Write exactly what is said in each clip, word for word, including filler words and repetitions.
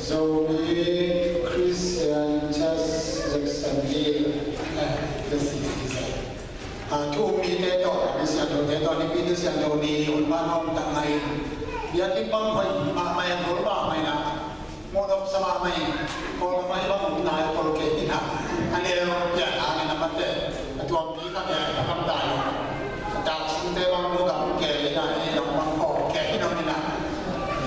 Zomi Christian Church Jacksonville. Eh, Jacksonville. Ah, thu um mite tawh, ni siangthote tawh, nipi ni siangtho ni hun pan hong tang ngai. Biakinn bang hoih mahmah, hol mahmah in ah, muh nop sa mahmah in, Kawl mahmah bang um nai, Kawl kei in ah, a neu pian a ngen a mate, a tuampi ka ngen a kam dai lo. A taksinte bang lo gam kei in ah, i nong bang Kawl kei in om in ah,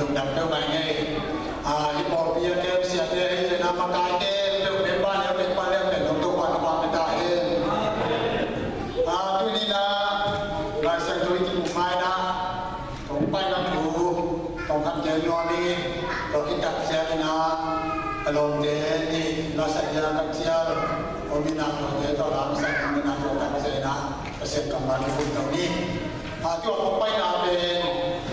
lungdam peuhmah ing ei. Ah, hih pawlpi a kem siate, hih zen a makaite, peuh member leh member leh pen dong Topa'n thupha pia ta hen. Ah, tuni in ah, Lai Siangtho i kimu mai in ah, kong paina thu kong khan gen nuam ing. Tua khit tak ciangin ah, ka lawmte nih, la sa ia ka cial, om in ah, lawmte tawh lamsang om in ah, tua tak ciangin ah, Pasian kammal kiphut lo ni. Ah, tua kong paina pen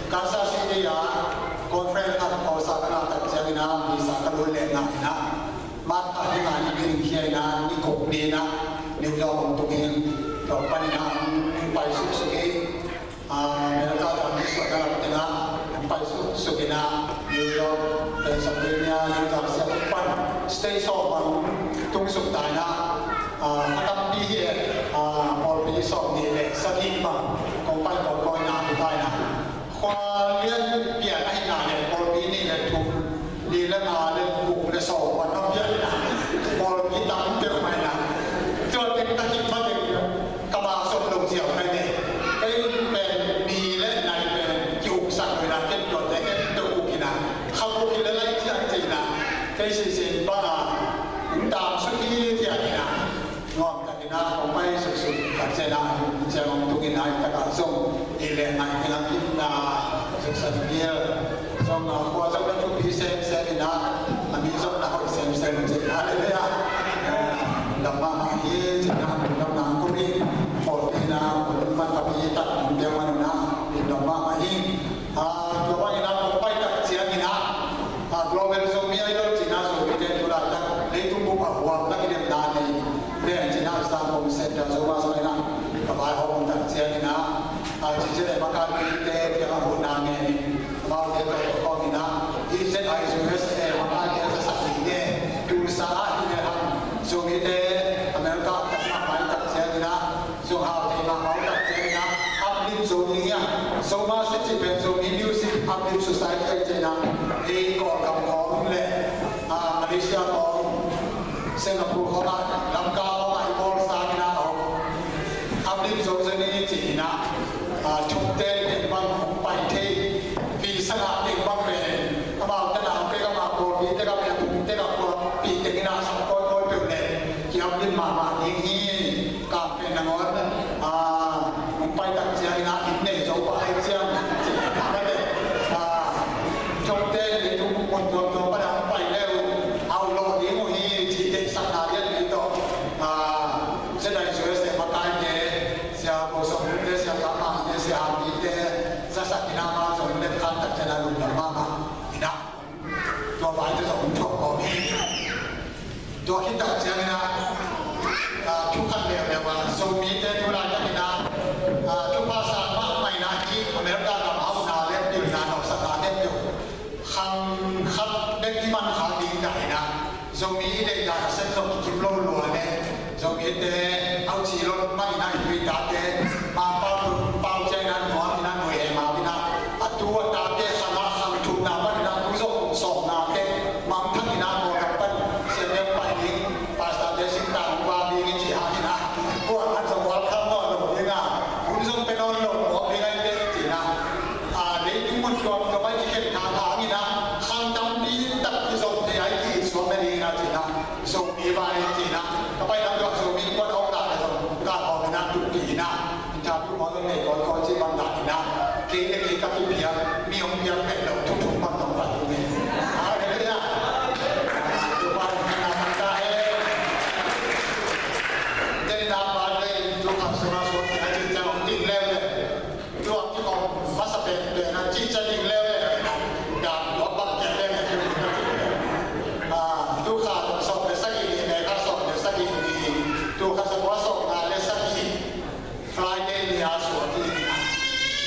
Kansas City ah conference khat pawlsa ka ngah tak ciangin ah, misa ka lut leh ngah in ah, March kha ni nga ni ding khia in ah, ni guk ni in ah, New York hong tung ing. Tua panin ah, hong pai suksuk ing. Ah, America gam kisuahna lam teng ah hong pai suksuk in ah, New York, Pennsylvania, New Jersey a tung pan state sawm bang tung suk ta in ah, ah, a tampi hi eh, ah, pawlpi sawm nih leh sagih bang kong pai kawikawi in ah, tu ta in ah, khua lian pian ahih nak leh pawlpi nih leh thum, li leh nga leh guk leh sawm pan a pian in ah, pawlpi tam peuhmah in ah, tua teng ka khit ma teng ka ma sawm lo ziau nai leh, kei pen mi leh nai pen ki-uksak lo in ah, ken tuate ken tua uk in ah, kham uk in leh lai ciang ci in ah, kei sisin bang ah, hong tam suk hi ciang in ah, nuam tak in ah, hong pai suksuk tak ciang ah, ciang hong tung in ah, i tak ah zong, i leh ngai teng ah, in ah, suksan pial. Zong a khua zong na thupi semsem in ah, a mi zong na hoih semsem ci. Halleluiah. Eh, lungdam mahmah hi ci in ah, lungdam nang kum in, pawlpi in ah, hun man papi tak hong piang man un ah, lungdam mahmah hi. Ah, tua bang in ah, kong pai tak ciang in ah, ah, Global Zomi Idol ci in ah, Zomite tu laitak leitung bup a huam na kidemna nei pen ci in ah, Sangkong Center Zomi House in ah, ka vaihawm tak ciang in ah, ah, ci ci leh makaite kiang ah huhna ngen in, amaute tawh kong in ah, hih Z I U S A makaite zasak ding ngen, Tulsa ah hi leh hang, Zomite America ah tak mahmah tak ciang in ah, Zong hau thei mahmah uh tak ciangin ah, uplift zo ding hi a. Zomi City pen Zomi Music Uplift Society ahi ciangin ah, hei Kawlgam khawng leh, ah, Malaysia khawng, Singapore khawng ah, Lamka khawng ah i bawl sangin ah, uplift zo zo ni ci-in ah, ah, thukte teng bang hong pai thei, visa ngah teng bang pen, amau te na hong pek, amau pawlpi te ka pen, kum te ka pawlpi teng in ah, sam kawikawi peuh leh ki-uplift mahmah ding hi. Campaign nangawn, ah, hong pai tak ciangin ah, inn nei zo pah ahih ciang, ci-in ah, ka leh, ah, thokte leitung mun tuamtuam pan ah hong pai le uh, a uh lawh ding uh hi, cih deihsakna lian nei tawh, ah, Sia Dai Sues te, makaite, Sia Bo Sawm Lun te, Sia Kam Mang te, Sia Ham Pi te, zasak in ah, amau zong leh khan tak ciangin ah lungdam mahmah in ah. Tua vai te zong thuak kawm hi. Tua khit tak ciangin ah, ah, thu khat leuleu ah, Zomite tu laitak in ah, ah, thupha sang mahmah in ah, hih America gam hauhna leh pilna, nopsakna leh pil khang khat bek i man khak ding dan in ah, Zomi i deihdan a sem zong kikim lo lua leh, Zomite auci lo mah in ah, i tate Mangpau, pau ciang in ah, nuam in ah, nuai he mau in ah, a tu a tate khang ah, khang thumna pan in ah, tu zong sawmna te mangthang in ah, Kawlgam pan siate pai ding, pastor te singtang hong vak ding i cih hang in ah, tua khat zong welcome nawn lo ding a, hun zong pia nawn lo mawk ding ahi pek ci-in ah, a, leitung mun tuamtuam ah i kikhen hang hang in ah, khang tampi tak kizom thei a i kisuak na ding in ah ci-in ah, Zomi vai ci-in ah, ka pai lam tua Zomi kuan hong kah leh zong kah kawm in ah, tup pi in ah, interview hong nei kawikawi cih bang dan in ah, kei leh kei ka kipia, mi hong piak pen lo, thu thum bang hong pai ding hi. Halleluiah. Tua bang in ah, ka ta he. Tena pa leh, tu kha sura so, a cih ciang hong ting leuleu. Tua kikhawm masa penpen a cihciah ding leuleu. Dam tua bang kia leu. Ah, tu kha sawm leh sagih ni, May kha sawm leh sagih ni, tu kha zakua sawmnga leh sagih, Friday ni a suak ding hi.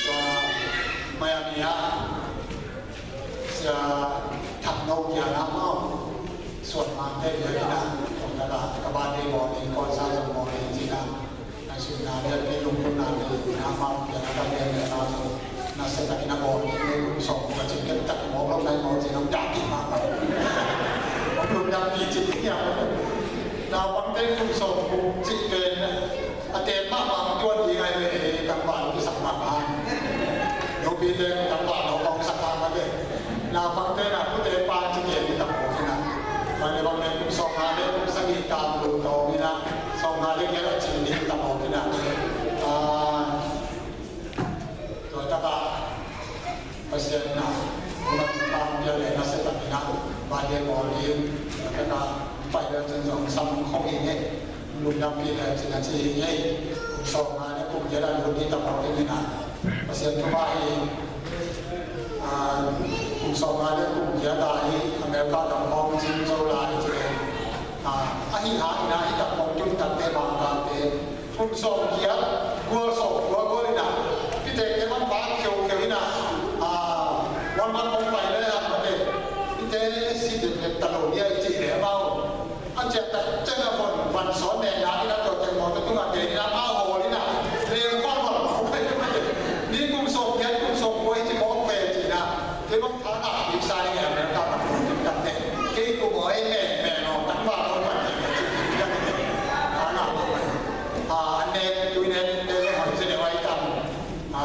Tua Miami ah Sia Thang No kiang Suan mante bia kina, kong taka, ka bate bawl ding, kong sa zong bawl ding cina. Nai sui na bia pi lung kun na bia kina, ma bia na ka bia na na so. Na se ta kina bawl ding, ne kum sawm, ka cin ken tak bawl lo nai bawl cina, dak ki ma ma. Bawl lung dak ki cin ki ya. Na bang te kum sawm, kum cin pen. A te mahmah tuan ding ai ve, tangval kisak mahmah. Nupi te tangval lo kong sak mahmah ve. Naupang te na pute pan ci ke ni tang ho kina. Bang le bang le kum sawm nga le kum sagih tam lu to kina. Sawm nga le ngiat a ci ni tang ho kina. Ah, tua taka Pasian na, na pang dia le na se tak ina, ba dia bawl ding, taka pai dia cun zong sam khong hi ne, lungdam pi le cin a ci hi ne, kum sawm nga le kum giat a lut ding ta bawl ding ina, Pasian thu ba hi, ah, kum sawm nga le kum giat a hi, America gam hong cin zo lai ci le, ah, a hi ha ina hi tak hong tun tak te bang ka te, Kum sawm giat, gual sawm gual gual ina. Pite ke man ba kheu kheu ina. Ah, wan man kong pai le a mate. Pite si de de ta lo nia i ci le mau. An cia ta cen a von van sawm ne na ina to te mo ta tung a te ina a ho ina. Le van van mau pai le mate. Ni kum sawm giat kum sawm gual i ci mo pe ci na. Te bang thana i sa ni a me ta ta ta te. Ke kum oi me me no ta ba lo pa te. Thana lo pai. A, an nek, tui nek, te zong hoih zia deuh ai tam. A,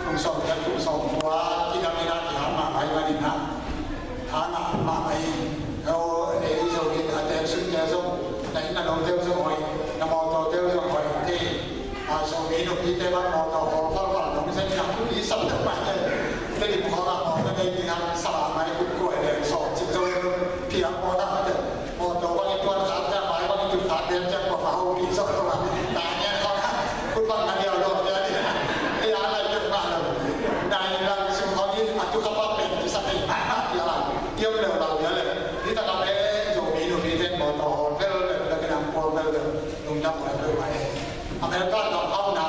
kum sawm giat, kum sawm kua, kidam in a kiham mahmah ahih manin a, tha ngah mahmah in. Eo, ei zo in a teek sun te zong, na inn na lo deuh zong hoih, na mawtaw deuh zong hoih, ti. A, Zomi nupi te bang mawtaw hawl khalkhal dong zen in a, thupi sam deuh mah te. Te dim khawng a mawtaw nei ding a, sa mai kut kuai leng sawt cik zo in, phiang mawtaw mah te. Mawtaw bang i tuan khat ciang, mai bang i tut khat ciang, ciang kua fa ho pi sawh tua. Nai ngian kong khat, kut bang ngan liau lawh ciang ni. Ei a lai lawh mah lo. Nai lang sung kong in a tu kha pa pen tu sa ei mah mah pi a lai. Tiam leu lau nia le. Ni ta ka pen Zomi nupi ten mawtaw hawl vel vel, vel vel, vel vel. Lungdam vel vel mai. America gam hauhna,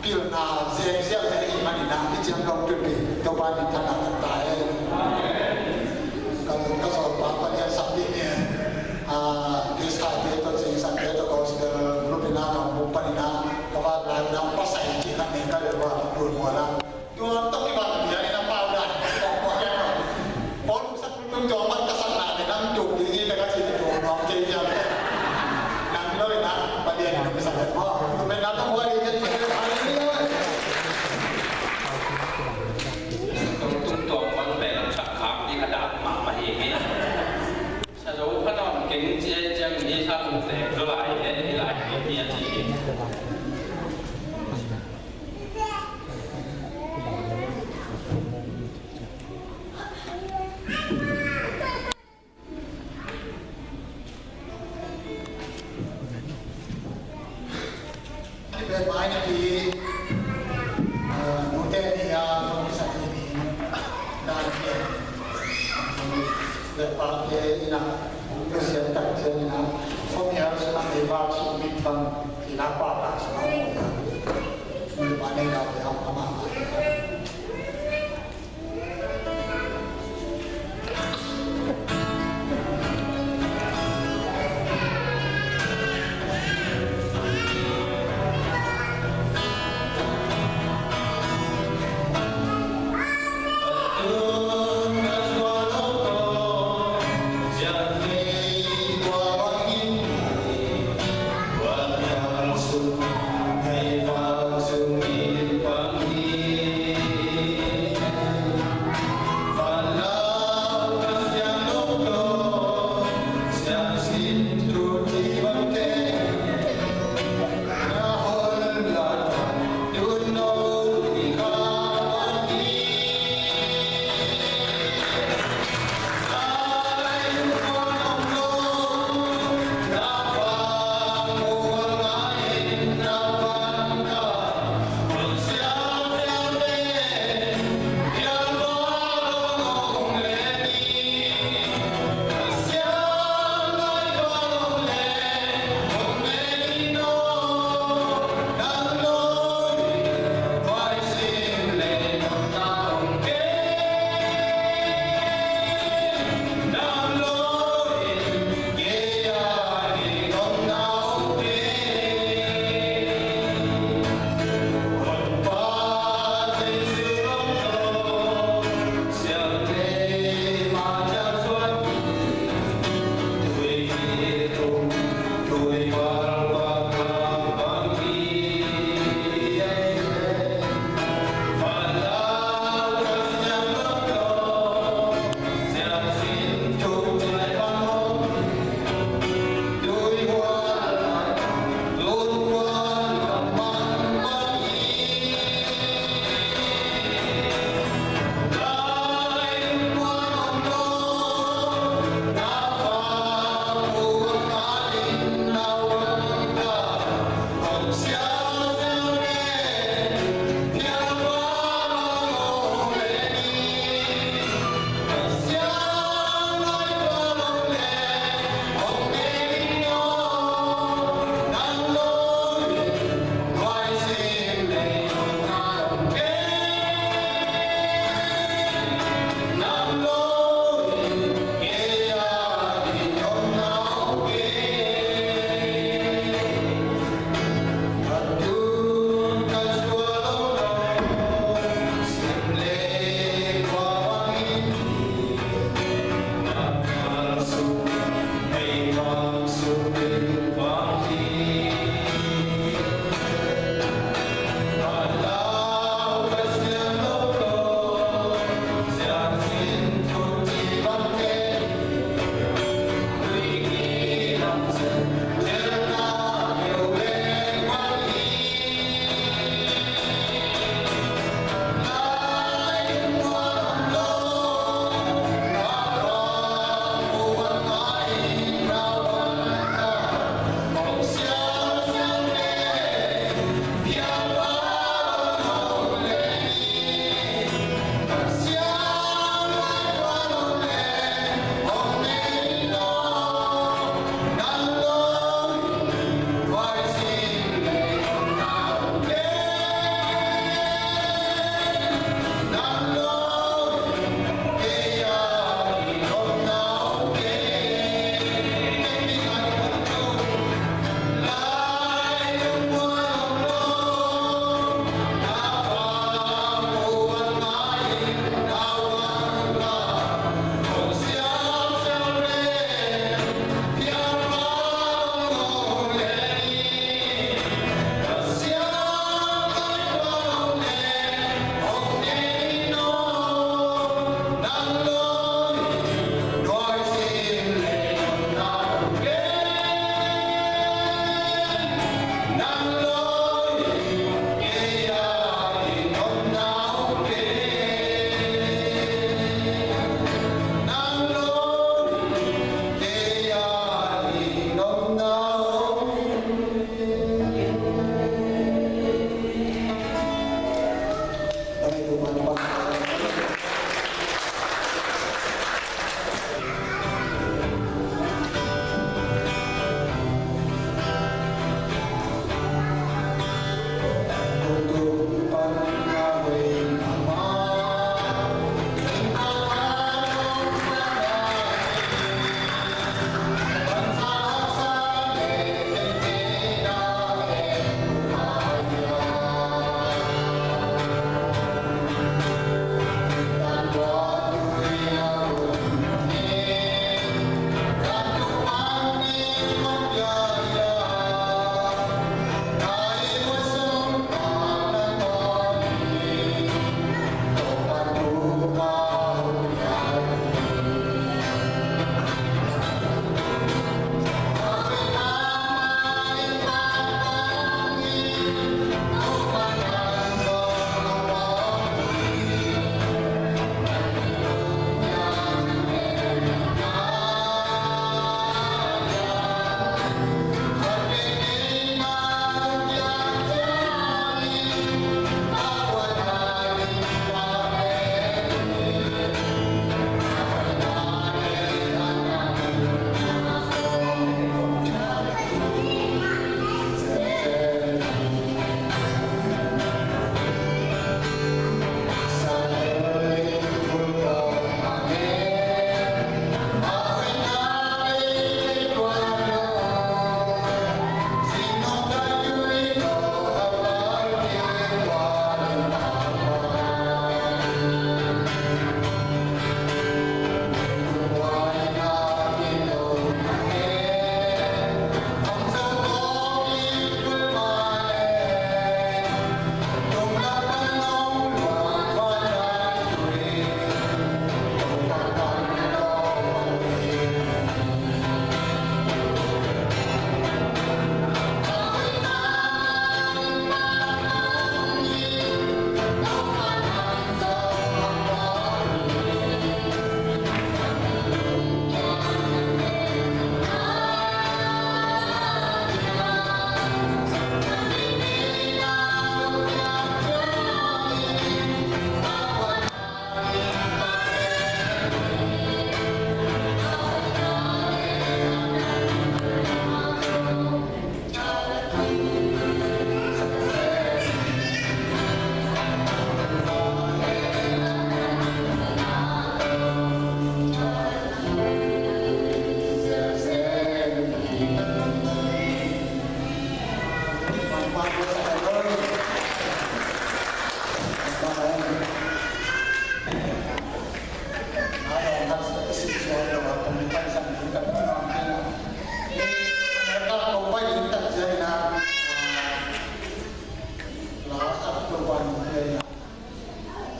pilna, zeng ziahziah i hih manin a, hih ciang dong tunpih, Topa min thanna kan ta hen. Ka, ka zawlpa palian sak dih ni, ah, English khaite tawh, cingsate tawh, gospel group in a, ka hong buk panin a, ka vak lai in a, pasai cih khat nei ka leh ua, lut mual a. Tua tawh kibang pian in a pau dan. Paul sak tung tua man ka sak na le nang tuk ding hi te ka cih tua nuam kei pian. Nang lo in a Pasian in a sak le maw. Tua pen na tawh buai ding hi te. Hallelujah. Tung tua man pen sak khak ding ka dak mahmah hi hi. Sa zo kha nawn keng cia ciang hi sa tung tek zo lai hi hi lai hi hi a ci hi. Pen mai ni pi, ah, nute ni a, nong sa ti ni, dan pen. Le pa ke ina, Christian tak chen ina, kom ya suma ni ba sumi pan, ina pa ka suma mo ya. Ni pa ni la ya pa ma.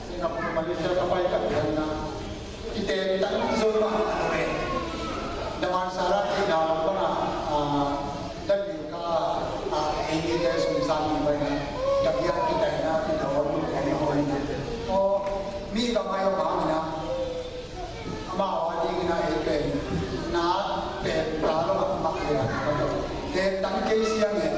Singapore, Malaysia ka pai tak dan na, i te tan zo ma a lo e. Damansara kina banga, ah, dan ni ka, ah, ei ni te sum san ni bai na. Dabiak kita na, kita wan ni kai na wan na. O, mi ka mai o ma na. Amau a dingin a ei pen na pen ta lo mahmah le a ka to. Te tan kei siang e,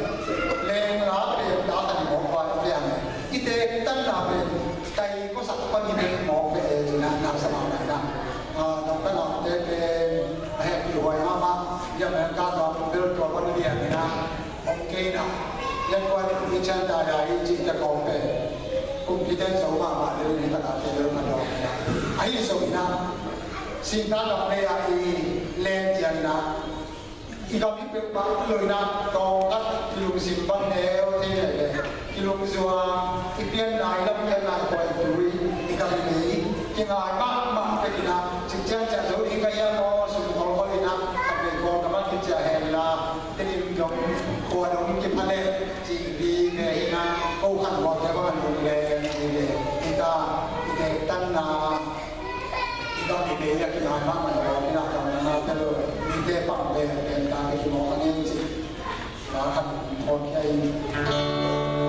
leng la pen ta ka ni mawk pai siang e. I te tan na pen tai ko sak pan i pen mawk pe e, na na sa ma na na. A, dong ka na te pen a hek pi huai mahmah. Ya me ka to bel to pan dia ni na. Hong kei na, lengkuan i cian ta ya i cih ta kong pen. Kum kiten zo mahmah le ni ta ka te le ma dong na. Ahi zo na. Singta dong le ya i len cian na. I gam i pek bang lo na tong kat kilungsim bang neu te le le. Kilungzuang, i pian nai lam pian nai koi tui, i gam i mei. Kingai mahmah pek na. Cik cian cian zo i ka ya mo sum kol kol na. Ka pek kol ka ma ki cia hen la. Tedim dong, khua dong kiphale, ci vi ve hi na, ko khan khua te bang an lung le, ci ve, kita, i te tan na, i bang i te ya ki na, ma man ko, ki na kam na na te lo, mi te pang ve, pen ta ki mo kan yin ci, na khan ko kia yin.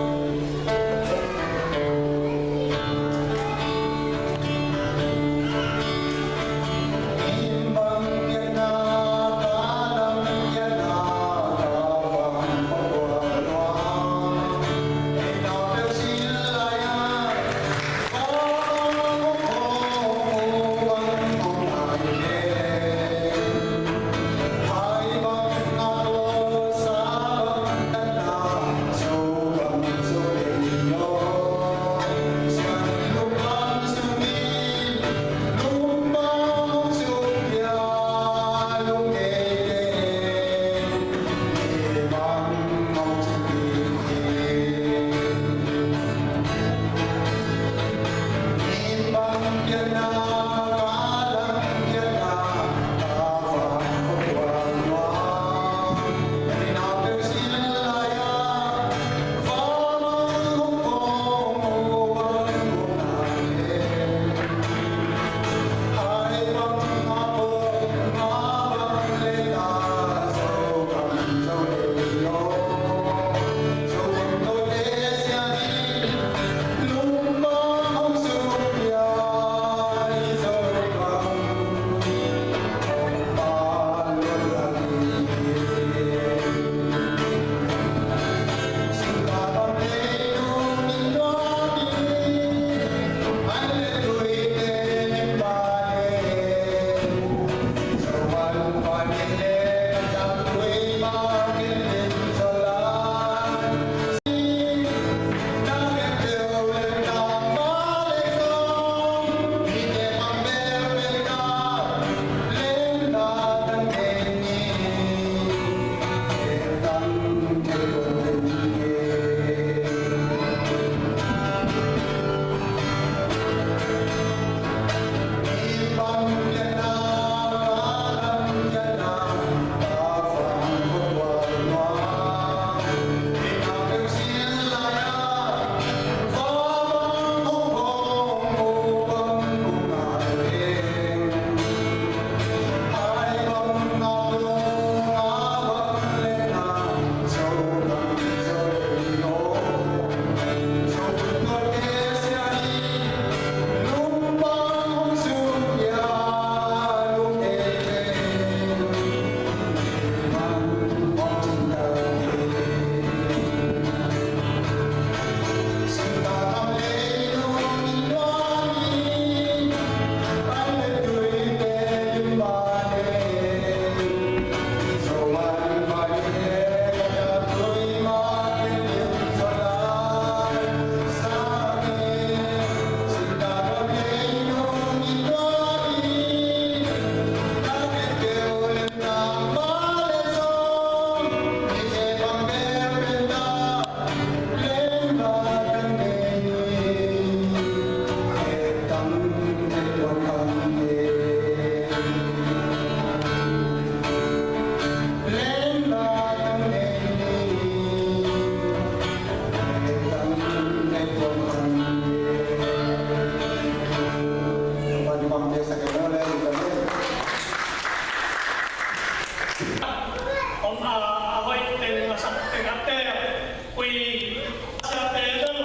Siate bel,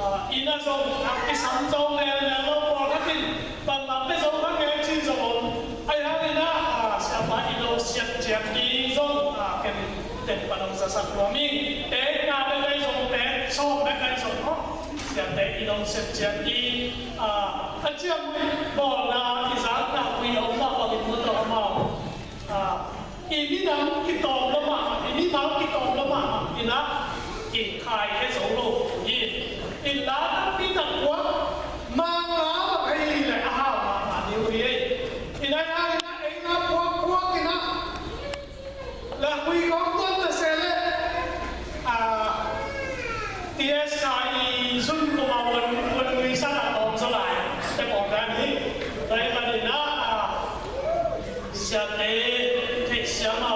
ah, inn ah zong a kisam zo melmel lo, pawlkhat in bangmah pia zo kha ngei ci zong om. Ahi hangin ah, ah, siapa inn hong siat ciat ding zong, ah, ken pen pan hong zasak nuam ing. Teek nga bek ahi zong, teek sawm bek ahi zong maw, siate inn hong siat ciat ding, ah, a ciang bawlna i zakna hui a om mah bangin mu tawh amau, ah, i minam kitawm lo mahmah, i mimal kitawm lo mahmah, inn ah i khaikhia zo lo hi. Inn la tampi tak puak, Mangla bang ahi leh a hau mahmah ding uh hi. Inn ah, inn ah, ei la puak puak, inn ah la hui kong tuan ta se leh, ah, T S I zun kuma wan, wan hui sa na tawm zaw lai te pawm dan hi. Tua ahih manin ah, ah, siate theihsiam a,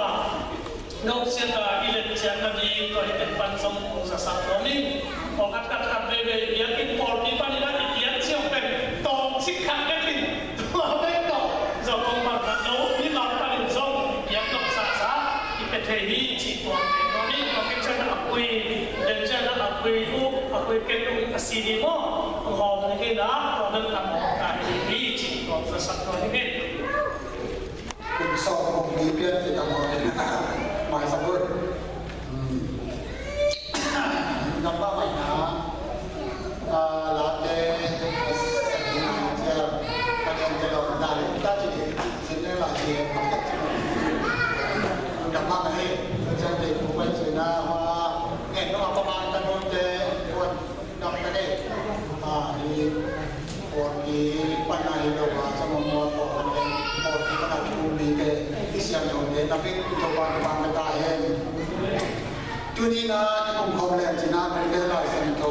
no siate i let ciat nading tua hi pen pan zong hong zasak nuam ing. Pawlkhat khat khat veivei biakinn pawlpi panin ah i piak ciang pen tawmcik khat bek in, tua bek tawh zong kong bang khat lo, mimal panin zong i piak nop sasa i pia thei hi cih tuak nuam ing. Tua khit ciangin a kui, den ciangin a kui uh, a kui ken uh a C D maw, hong hawm ding hi na, tua bek tawh hong kai ding hi cih tuak zasak nuam ing. Kum sawm kum li pian ci ta maw. Maisak un. Hmm. Nampak mai na. Ah, late, eh, cia, ka cia, ka cia, ka cia, ka cia, ka cia, ka cia. Nampak mai, ka cia, ka cia, ka cia, ka cia. Ngen, no, apa man ka nun te, buat. Dam ka nei. Ah, hi pawlpi pan a hi lo a, sa mawngmawng pawlpi pan a, pawlpi pan a thu mite, i siangthote na bek Topa kipahthu ta hen. Tuni-in a kikum khawm leng cih na, Lai Siangtho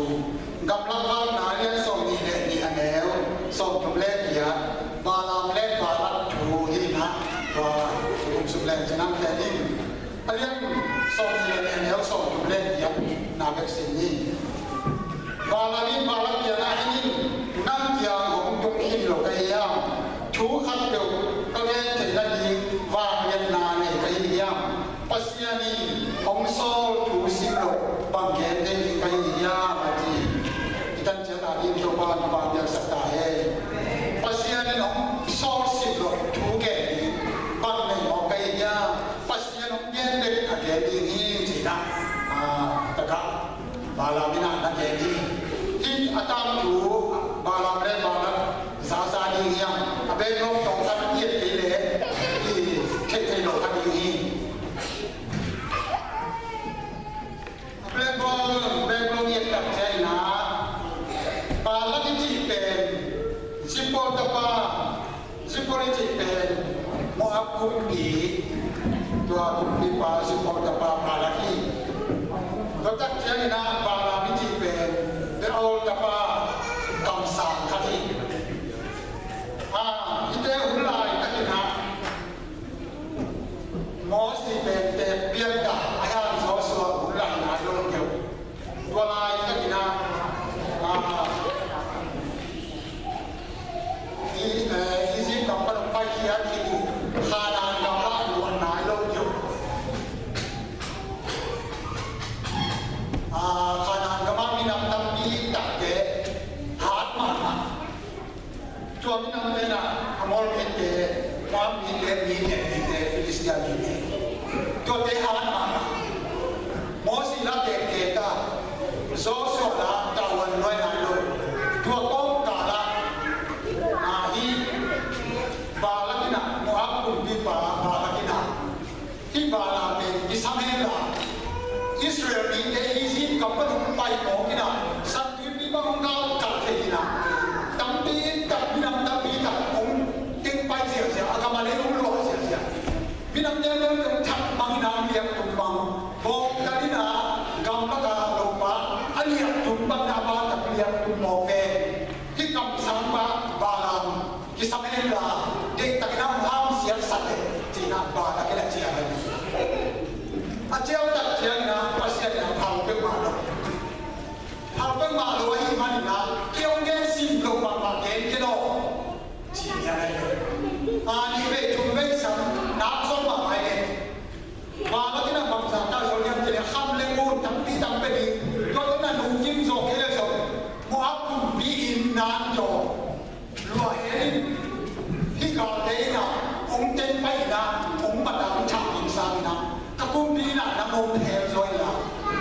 Gamlak Vakna lian sawmnih le nih, a neu sawmthum le giat, Balaam le Balak thu hi na, tua kikum suk leng cih na, te ding. A lian sawmnih le nih, a neu sawmthum le giat na bek sim ni. Balaam in Balak kiangah, "Hih in nang kiang hong tung khin lo ka hi hiam? Thu khatpeuh ka gen theih nading vangliatna nei ka hi hiam? Pasian in hong sawl thu sim loh bang gen thei ding ka hi hiam?" a ci. I tan ciat a ding Topa in hong piaksak ta hen. Pasian in hong sawl sim loh thu gen ding bang nei mawk ka hi hiam? Pasian hong gen bek a gen ding hi, ci-in ah, ah, takah Balaam in ah na gen hi. Hih a tangthu Balaam le Balak za za ding hiam? A background tawh khat i et kei leh i theih theih loh kha ding hi. A background, background i et tak ciangin ah, Balak i cih pen Zippor tapa, Zippor i cih pen Moab kumpi, tua kumpipa Zippor tapa Balak hi. Tua tak ciangin ah Balaam i cih pen Beor tapa kamsang khat hi. Ah, hihte hun laitakin ah Mosi pen teek piak ta, a hiang Joshua hun lai nai lo deuh. Tua laitakin ah, ah, i, eh, Egypt gam pan hong paikhia ding uh, Kanaan gam ah luah nai lo deuh. Ah, Kanaan gam ah minam tampi takte hat mahmah. Tua minamte in ah Amor mite, Moab mite, Midian mite, Filistia mite, tuate hat mahmah. Mosi la teek kei ta, Joshua la tavuan nuai nai lo. Tua kawmkal ah, ah, hih Balak in ah, Moab kumpipa Balak in ah, hih Balaam pen kisam hen la, Israel mite Egypt gam pan hong pai mawk in ah, San Tuipi bang hong galkal thei in ah, tampi tak, minam tampi tak hong teng pai ziahziah, a gam a lei hong luah ziahziah. Minam lianlian hong thak mang in ah, hong liak tum mang, bawngtal in ah, gamlak a lopa a liak tum bang in ah, a pa tak liak tum mawk ve. Hih kamsangpa Balaam kisam hen la, deihtakin ah hong hamsiatsak leh, ci-in ah Balak in ah ciah hi. A ciah tak ciangin ah Pasian in ah phal peuhmah lo. Phal peuhmah lo ahih manin ah, kei hong gen sim loh mahmah gen ken aw, ci-in ah hi. A nih vei thum vei sam nak zong mahmah hi. Balak in ah bangzah tak zong hiam cih leh, kham le ngun tampi tak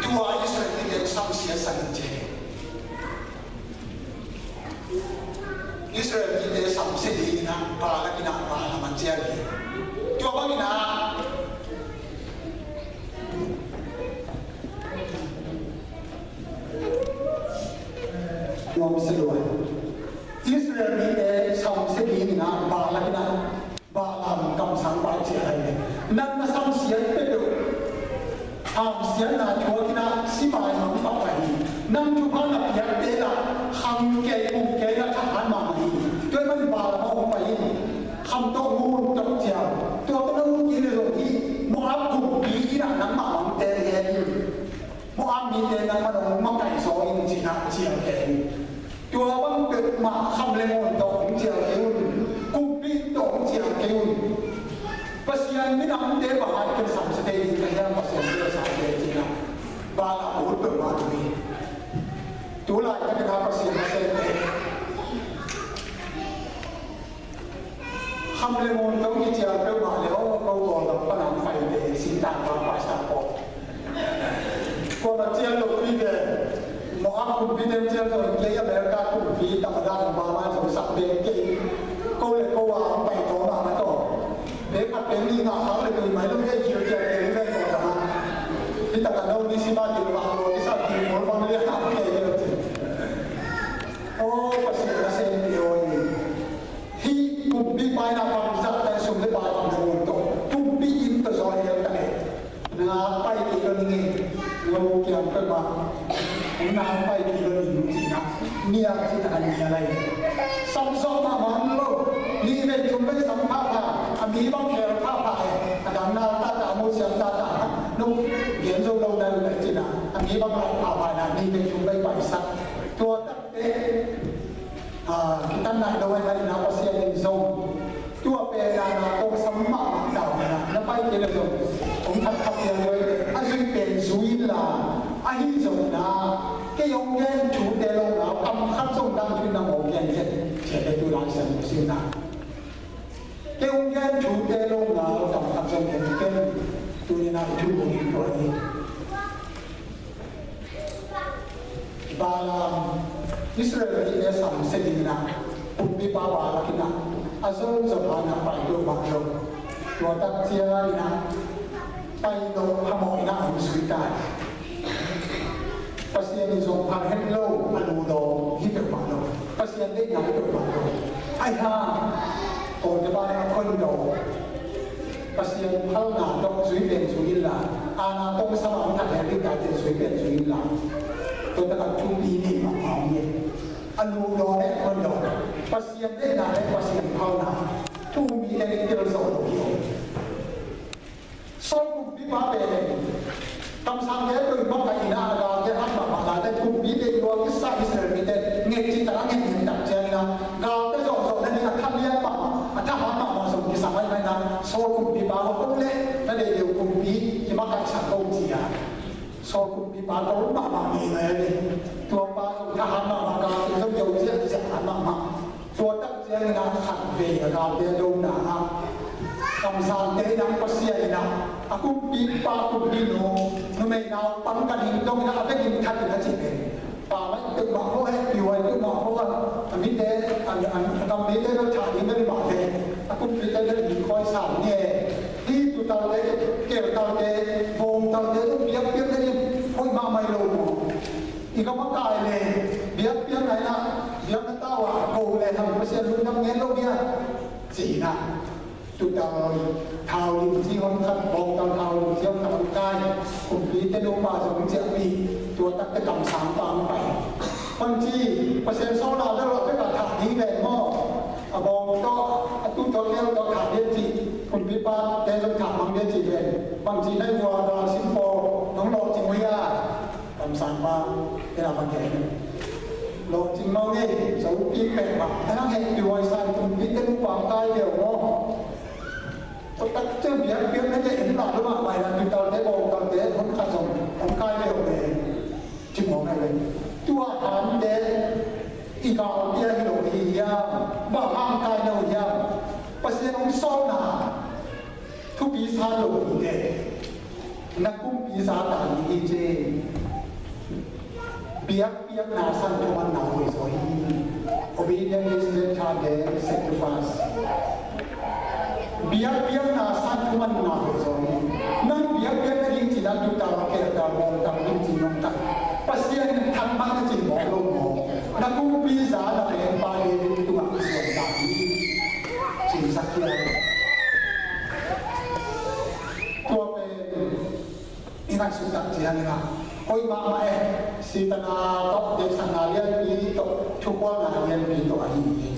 Tua Israel mite samsiat sak in ci hi. Israel mite samsia dingin ah Balak in ah Balaam a cial hi. Tua bangin ah nuamsia lua. Israel mite samsia dingin ah Balak in ah Balaam kamsangpa cial hi. Nang na samsiat peuhpeuh, hamsiatna thuak in ah si maimang pah hi. Nang thupha na piakte lah khang kei, pum kei lah thahat mahmah hi. Tua ahih manin Balaam a hong pai in, kham tawh ngun tawh cial, tua tawh na ngun kei leh zong hih Moab kumpi in ah nangmah hong teel hen in, Moab mite nangmah hong makaih zaw in ci-in ah cial kei in. Tua bang peuhmah kham le ngun tawh hong cial kei un, kumpi tawh hong cial kei un. Pasian minamte bang hang ken samsia thei ding ka hiam, Pasian bel samsia thei ding a, Balaam ut peuhmah hi. Tu laitak in ah Pasian nasemte kham le ngun tawh kicial peuhmah le, aw, ko Kawlgam pan a hong paite, singtang pa, pastor pa, kuamah cial lo pi ve. Moab kumpite cial zong kei, America kumpi tawh a dan Balaam zong sak bek kei. Ko le ko a hong pai tawm mahmah tawh, bek khat bek nih ngah khak le tui mai lo, kei cial cial kei ve ko tawh. Hih takah no ni si mah ding bang lo, ni sa ding mol bang lian a kei ve. Aw, Pasian nasemte aw, hih kumpipa in ah bangzah tan sum le pai bang khawng tawh, kumpi inn tawh zaw hial ta leh, na pai kei lo ning ei, lo kiang peuhmah, na pai kei lo ning ci-in ah, nial ci-in ah nial lai. Sam zawh mahmah lo, nih vei thum vei sam phapha, a mi bang khel phapha e, a dang na tata, a mu siam tata, no gen zo lo na lo ci-in ah, a mi bang lai phapha na, nih vei thum vei paisak. Tua tak te, ah, kitan nai lo ahih manin ah Pasian in zong tua pen a na kong sam mahmah dau in ah, na pai kei leh zong hong that kha pian lo, a zui pen zui inla, ahi zongin ah kei hong gen thute lo na, kam khat zong dang thu in nang hong gen zen, ci-a te tu Lai Siangtho sim na. Kei hong gen thute lo na, kam khat zong gen zen, tu-in ah i thu hong in tua hi. Balaam, Israel mite samsia dingin ah kumpipa Balak in ah a zon zon a na pai lo mah lo. Tua tak ciangin ah pai lo, phamawh in ah hong zui ta hi. Pasian in zong phal het lo, a lu dawng hi peuhmah lo. Pasian deihna hi peuhmah lo. Ahi hang, kawlte pa a khon dawng. Pasian phalna tawh zui pen zui inla, a na tawh sa a hong that hen ding tate zui pen zui inla, tua takah thupi nei mahmah hi. A lu dawng le a khon dawng, Pasian deihna le Pasian phalna, thu mite in tel zawh lo hi. Saul kumpipa pen kamsangte tawh i makaihna a galte hat mahmah, galte kumpite i luah kisa Israel mite ngek cih tak a ngek ngek tak ciangin ah, galte zawhzawh nading a tha lian mahmah, a thahat mahmah zong kisam ahih manin ah, Saul kumpipa ko khong leh na deih deuh kumpi i makaihsak ko ci-a, Saul kumpipa ko mahmah ngei ngei a, tuapa zong thahat mahmah, galte zong deuh ziahziah mahmah. Tua tak ciangin ah khatvei a galte a dona ah, kamsangte in ah, Pasian in ah, a kumpipa kumpinu, numei naupang ka ding dongin ah a vekin that in a cih pen, pa mai peuhmah ko, hehpih huai peuhmah ko a, a mite, a, a, a kam mite bel thah ding bel i mah ve, a kumpite bel i khawi sam ni e. Hih tutalte, keltalte, bawngtalte zong biakpiakna ding hoih mahmah hi lo maw? I gam a kai le biakpiakna in ah, biakna tau ah go le hang, Pasian lungdam ngen lo dia, ci-in ah, tutal thau limci hon khat, bawngtal thau limci hon khat hong kai, kumpite nupa zong hong ciahpih, tua takte kamsangpa hong pai. Bangci, Pasian sawlna bel a pek a thah ding ven maw? A bawng tawh, a tu tawh, a kel tawh thah ding cih, kumpipate zong thah mang ding cih ven. Bangci na hih vua, gal sim pawl, nong lawhcing uh hia? Kamsangpa, te na bang gen. Lawhcing mah ing ei, zo pi pek mah. A nang hehpih huai sa in, kumpite nupa hong kai ve uh maw? Tua tak ciang biakpiakna te in lah lua mah, mai na tutalte, bawngtalte, hon khat zong hong kai ve uh ve. Ci mawk nai ve. Tua hante i galte hi lo hi hiam? Bang hang kai lo hiam? Pasian hong sawlna thupi sa lo hi te. Na kumpi za ta ding hi ci. Biakpiakna san thumanna hoih zaw hi. Obedience is better than sacrifice. Biakpiakna san thumanna hoih zaw hi. Nang biakpiak nading ci-in a tuta a kehta bawltak ding ci nong tak, Pasian in thak mah na ci mawk lo maw? Na kumpi za na vengpa David tungah kisuan ta hi. Ci Zakia. Tua pen i ngaihsut tak ciangin ah, hoih mahmah e. Sitana tawh, deihsakna lianpi tawh, thukhualna lianpi tawh ahi hi.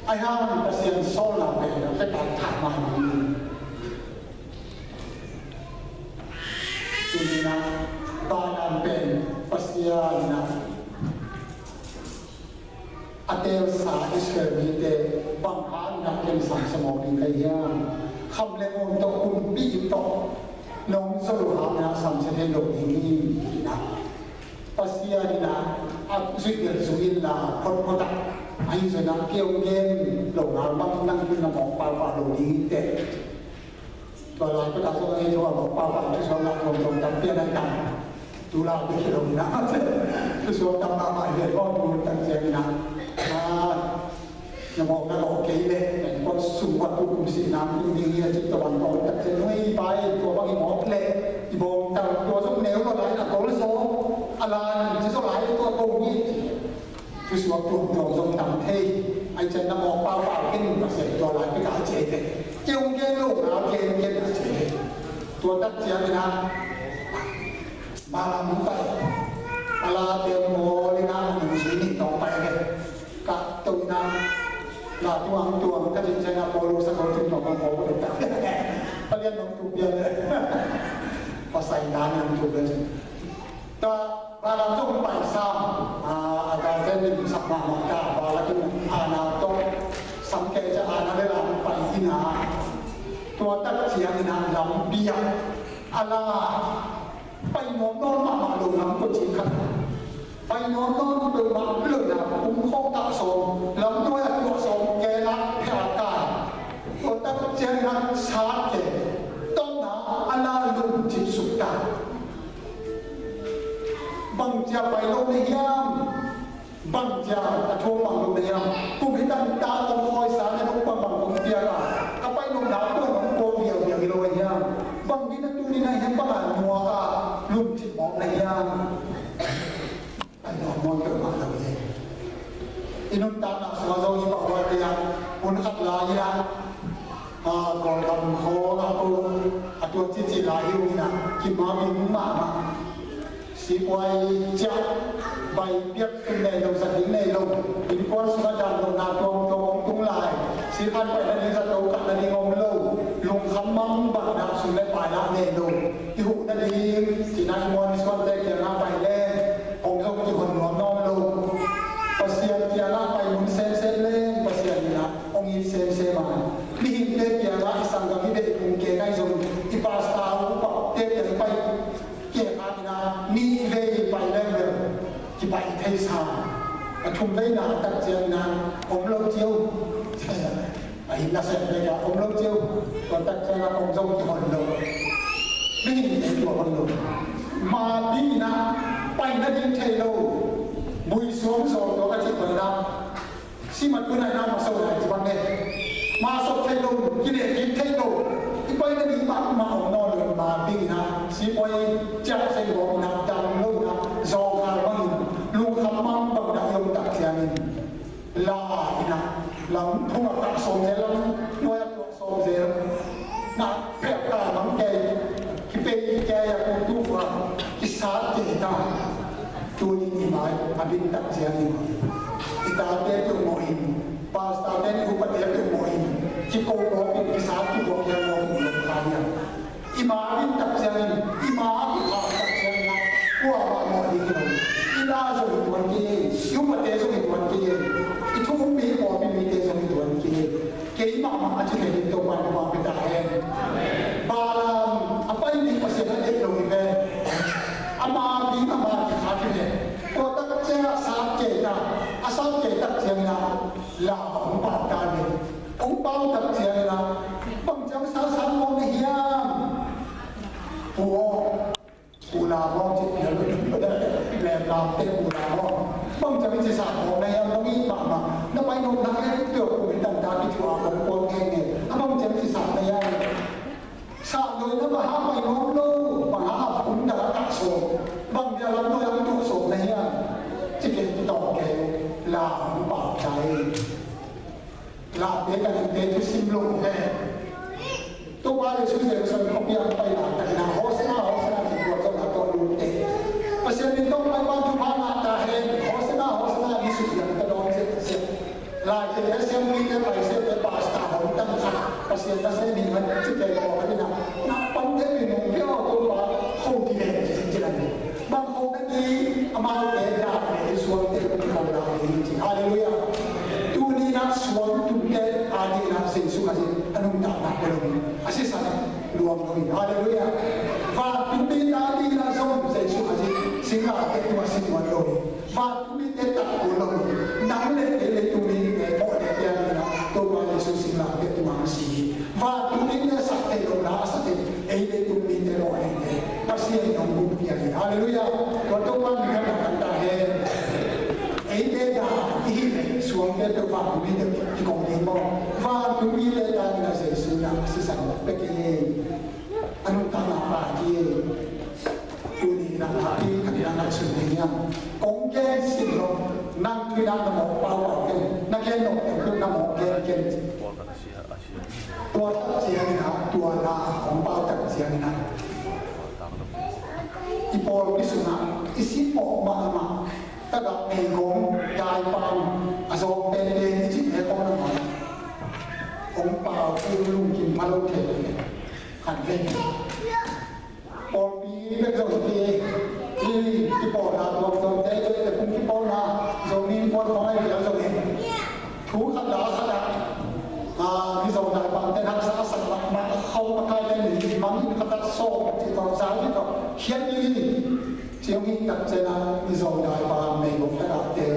Ahi hang Pasian sawlna pen a vetak thak mahmah hi. Tuni-in ah Balaam pen Pasian in ah a teelsa Israel mite bang hangin ah ken samsia mawk ding ka hiam? Kham le ngawng tawh, kumpi tawh nong zo lo hangin ah samsia thei lo ding hi, ci-in ah. Pasian in ah a zuih bel zui inla, photphot ah, ahi zongin ah kei hong gen lo ngal bang nang tun na mawk paupau lo ding hi teh. Tua lai pek a zong ei zong a mawk paupau thusuak ngah tuamtuam tampi a nai tam. Tu lai pek hi lo hi na. Thusuak tam mahmah hi ve, tua tu tak ciangin ah, a, na mawk na mawk kei leh, na kua sung kua tu kum sih nam kum ding hi a ci, tua bang tua tak ciang, nui pai, tua bang i mawk leh i bawng tal, tua zong neu lo lai na, tua zong a lan ci zong lai, tua tua hi ci. Thusuak tuamtuam zong tam thei. Ahi ciang na mawk paupau ken, Pasian tua lai pek a ci ei ve. Kei hong gen lo ngal ken ken a ci ei ve. Tua tak ciangin ah Balaam hong pai. A late mawl in ah nung sui nih tawh pai ve. Ka to in ah la tuangtuang ka cih ciangin ah Paul sa ko cin tawh kong ko ko dek tak. Palian nong tu pian le. Pasal dan nong tu pian. Tua Balak zong pai sam, a, a galte limsak mahmah ta, Balak in Ana tawh sam kei ciang Ana le Ana pai in a, tua tak ciangin a lampi ah a la pai nuam nawn mahmah lo lam ko ci khat. Pai nuam nawn lo mah lo na kum khawng tak sawm, lam nuai a tuah sawm kei la phia kai. Tua tak ciangin a sat kei, tawmna a la lum cip suk ta. Bang cia pai lo na hiam? Bang cia a thuak bang lo na hiam? Kum hi tan ta tawm khawi sa na nung bang bang kong piak a, ka pai lo na kuan hong kuang viau viau hi lo a hiam? Bang ding na tu ni na hiam, bang a nuak a lum cip mawk na hiam? Pai lo mawk peuhmah lo hi. I nuntakna sung a zong i pau a tia, hun khat lai in a, a, Kawlgam khawng a tua, a tua cici lai hi uh in a, kima bing mahmah. Sipuai ciah, bai piak sum nei lo, sa ding nei lo. Innkuan sung a dan lo na tuamtuam hong tung lai. Sikhan pai nading, zato kah nading om lo. Lungkham mang bang na sum le pai lah nei lo. I huh nading, ci-in a i muan i suante kiangah pai leng hong zong kihon nuam nawn lo. Pasian kiangah pai mun semsem leng Pasian in a hong it semsem a. Mihingte kiangah i sanggam i deih kung kei nai zong i pastor upate kiang pai kei kha in a nih vei pai leng bel kipai thei sa. A thum veina tak ciangin a om lo cio. A hih nasep bek a om lo cio. Tua tak ciang a kong zong kihon lo. Mihing in tua hon lo. Ma ding in a pai nading thei lo. Bui suang zaw tua ka cih tua in a. Sim a tu nai na ma so lai ci bang ne. Ma so thei lo, kineh kik thei lo. I pai nading mah mah om nawn lo, ma ding in a. Sipuai ciah seng bawm in a, dam lo in a, zawngkhal bangin, lungkham mang bang in a i om tak ciangin. La in a, lam thong a kah sawm zel, lam nuai a tuak sawm zel. Na pek ta mang kei, kipei kei a kong tu fa, kisat kei ta. Tuni in i mai a bin tak ciangin, i tate peuhmawh in, pastor te, i upate peuhmawh in, kiko mawk in, kisat kiko kei mawk in, i om kha hiam? I ma a bin tak ciangin, i ma a kikhak tak ciangin, kuamah mawh ding hi lo. I na zong hi tuan kei, i upate zong hi tuan kei, i thu ummi i pawlpi mite zong hi tuan kei. Kei mahmah a ci thei ding Topa in thupha pia ta hen. Balaam a pai ding Pasian a deih lo hi ve. Ama ding ama kikhak hi ve. Tua tak ciang a sat kei ta, a sat kei tak ciangin a la hong pau ta ve. Hong pau tak ciangin a bang ciang sa sang mawk na hiam? Pu Lamawng cih pial lo, lemlamte mu lamawng. Bang ciang i ci sa mawng na hiam, bang i mahmah na pai nop na hiam, tua kum i tangtak i tua kong kuang thei nge. A bang ciang i ci sa na hiam. Sah doi na bang hang pai nuam lo, bang hang a phum dak a kah sawm, bang bia lam doi a tuah sawm na hiam. Ci kei, ci tawng kei, la hong pau cai. Lahte ka dingte thusim lo he. Topa Jesu Jerusalem khuapi ah pai la, ka ding a Hosana, Hosana ci tua zong a tawh lutte. Pasian min tawh pai pan thupha ngah ta hen. Hosana, Hosana, ni suk hiam ka dawng zia, zia. Lai te, Asian mite, Paise te, pasta hong tang khat, Pasian na se ni man ci te ko ka ding a. Na pan te mi mong pia o Topa, hong ti ve ci ci la ni. Bang ko na ti, amaute dah le suangte ko la hi ci. Halleluiah. Tuni na suang tumte adingin Jesu Khazih a nuntakna ko lo hi. A sisan luang lo hi. Halleluiah. Vantung mite adingin zong Jesu Khazih singlamteh tungah si tuan lo hi. Vantung mite tak ko lo hi. Nang le kei leitung mite mawh le pian dingin Topa Jesu singlamteh tungah si hi. Vantung mite sak thei lo na a sak thei, ei leitung mite mawh ding te Pasian in hong buk pia hi. Halleluiah. Tua Topa min thang kan ta hen. Eite dah i hih leh suangte peuh vantung mite kikong ding maw? Vantung mite dah in a Jesu na a sisan pek hi. A nuntakna pha hi. Tuni na a pi ka ding a ngaihsun ding hiam? Kong gen sim lo. Nang tuni na na mawh pau pau ken, na gen nop ken, na mawh gen ken. Tua tak ciangin ah, tua na hong pau tak ciangin ah, i pawlpi sungah i si pawh mahmah, tagah meigong, daipan, a zawng penpen i cih le kong na mawh. Hong pau i lungkim pha lo thei lo. Kan ve. Pawlpi bek zong hi, i, i kipawlna tuamtuamte, i kipawlna zong in puan khawng ahi vial zong in. Thu khat la khat ah, a, Mizo daipante haksa a sak mahmah a khau a kaite ni mang in khat ah sawm cih tawh, zau cih tawh khiat ding hi. Ciang hi tak ciangin ah Mizo daipan meigong tagahte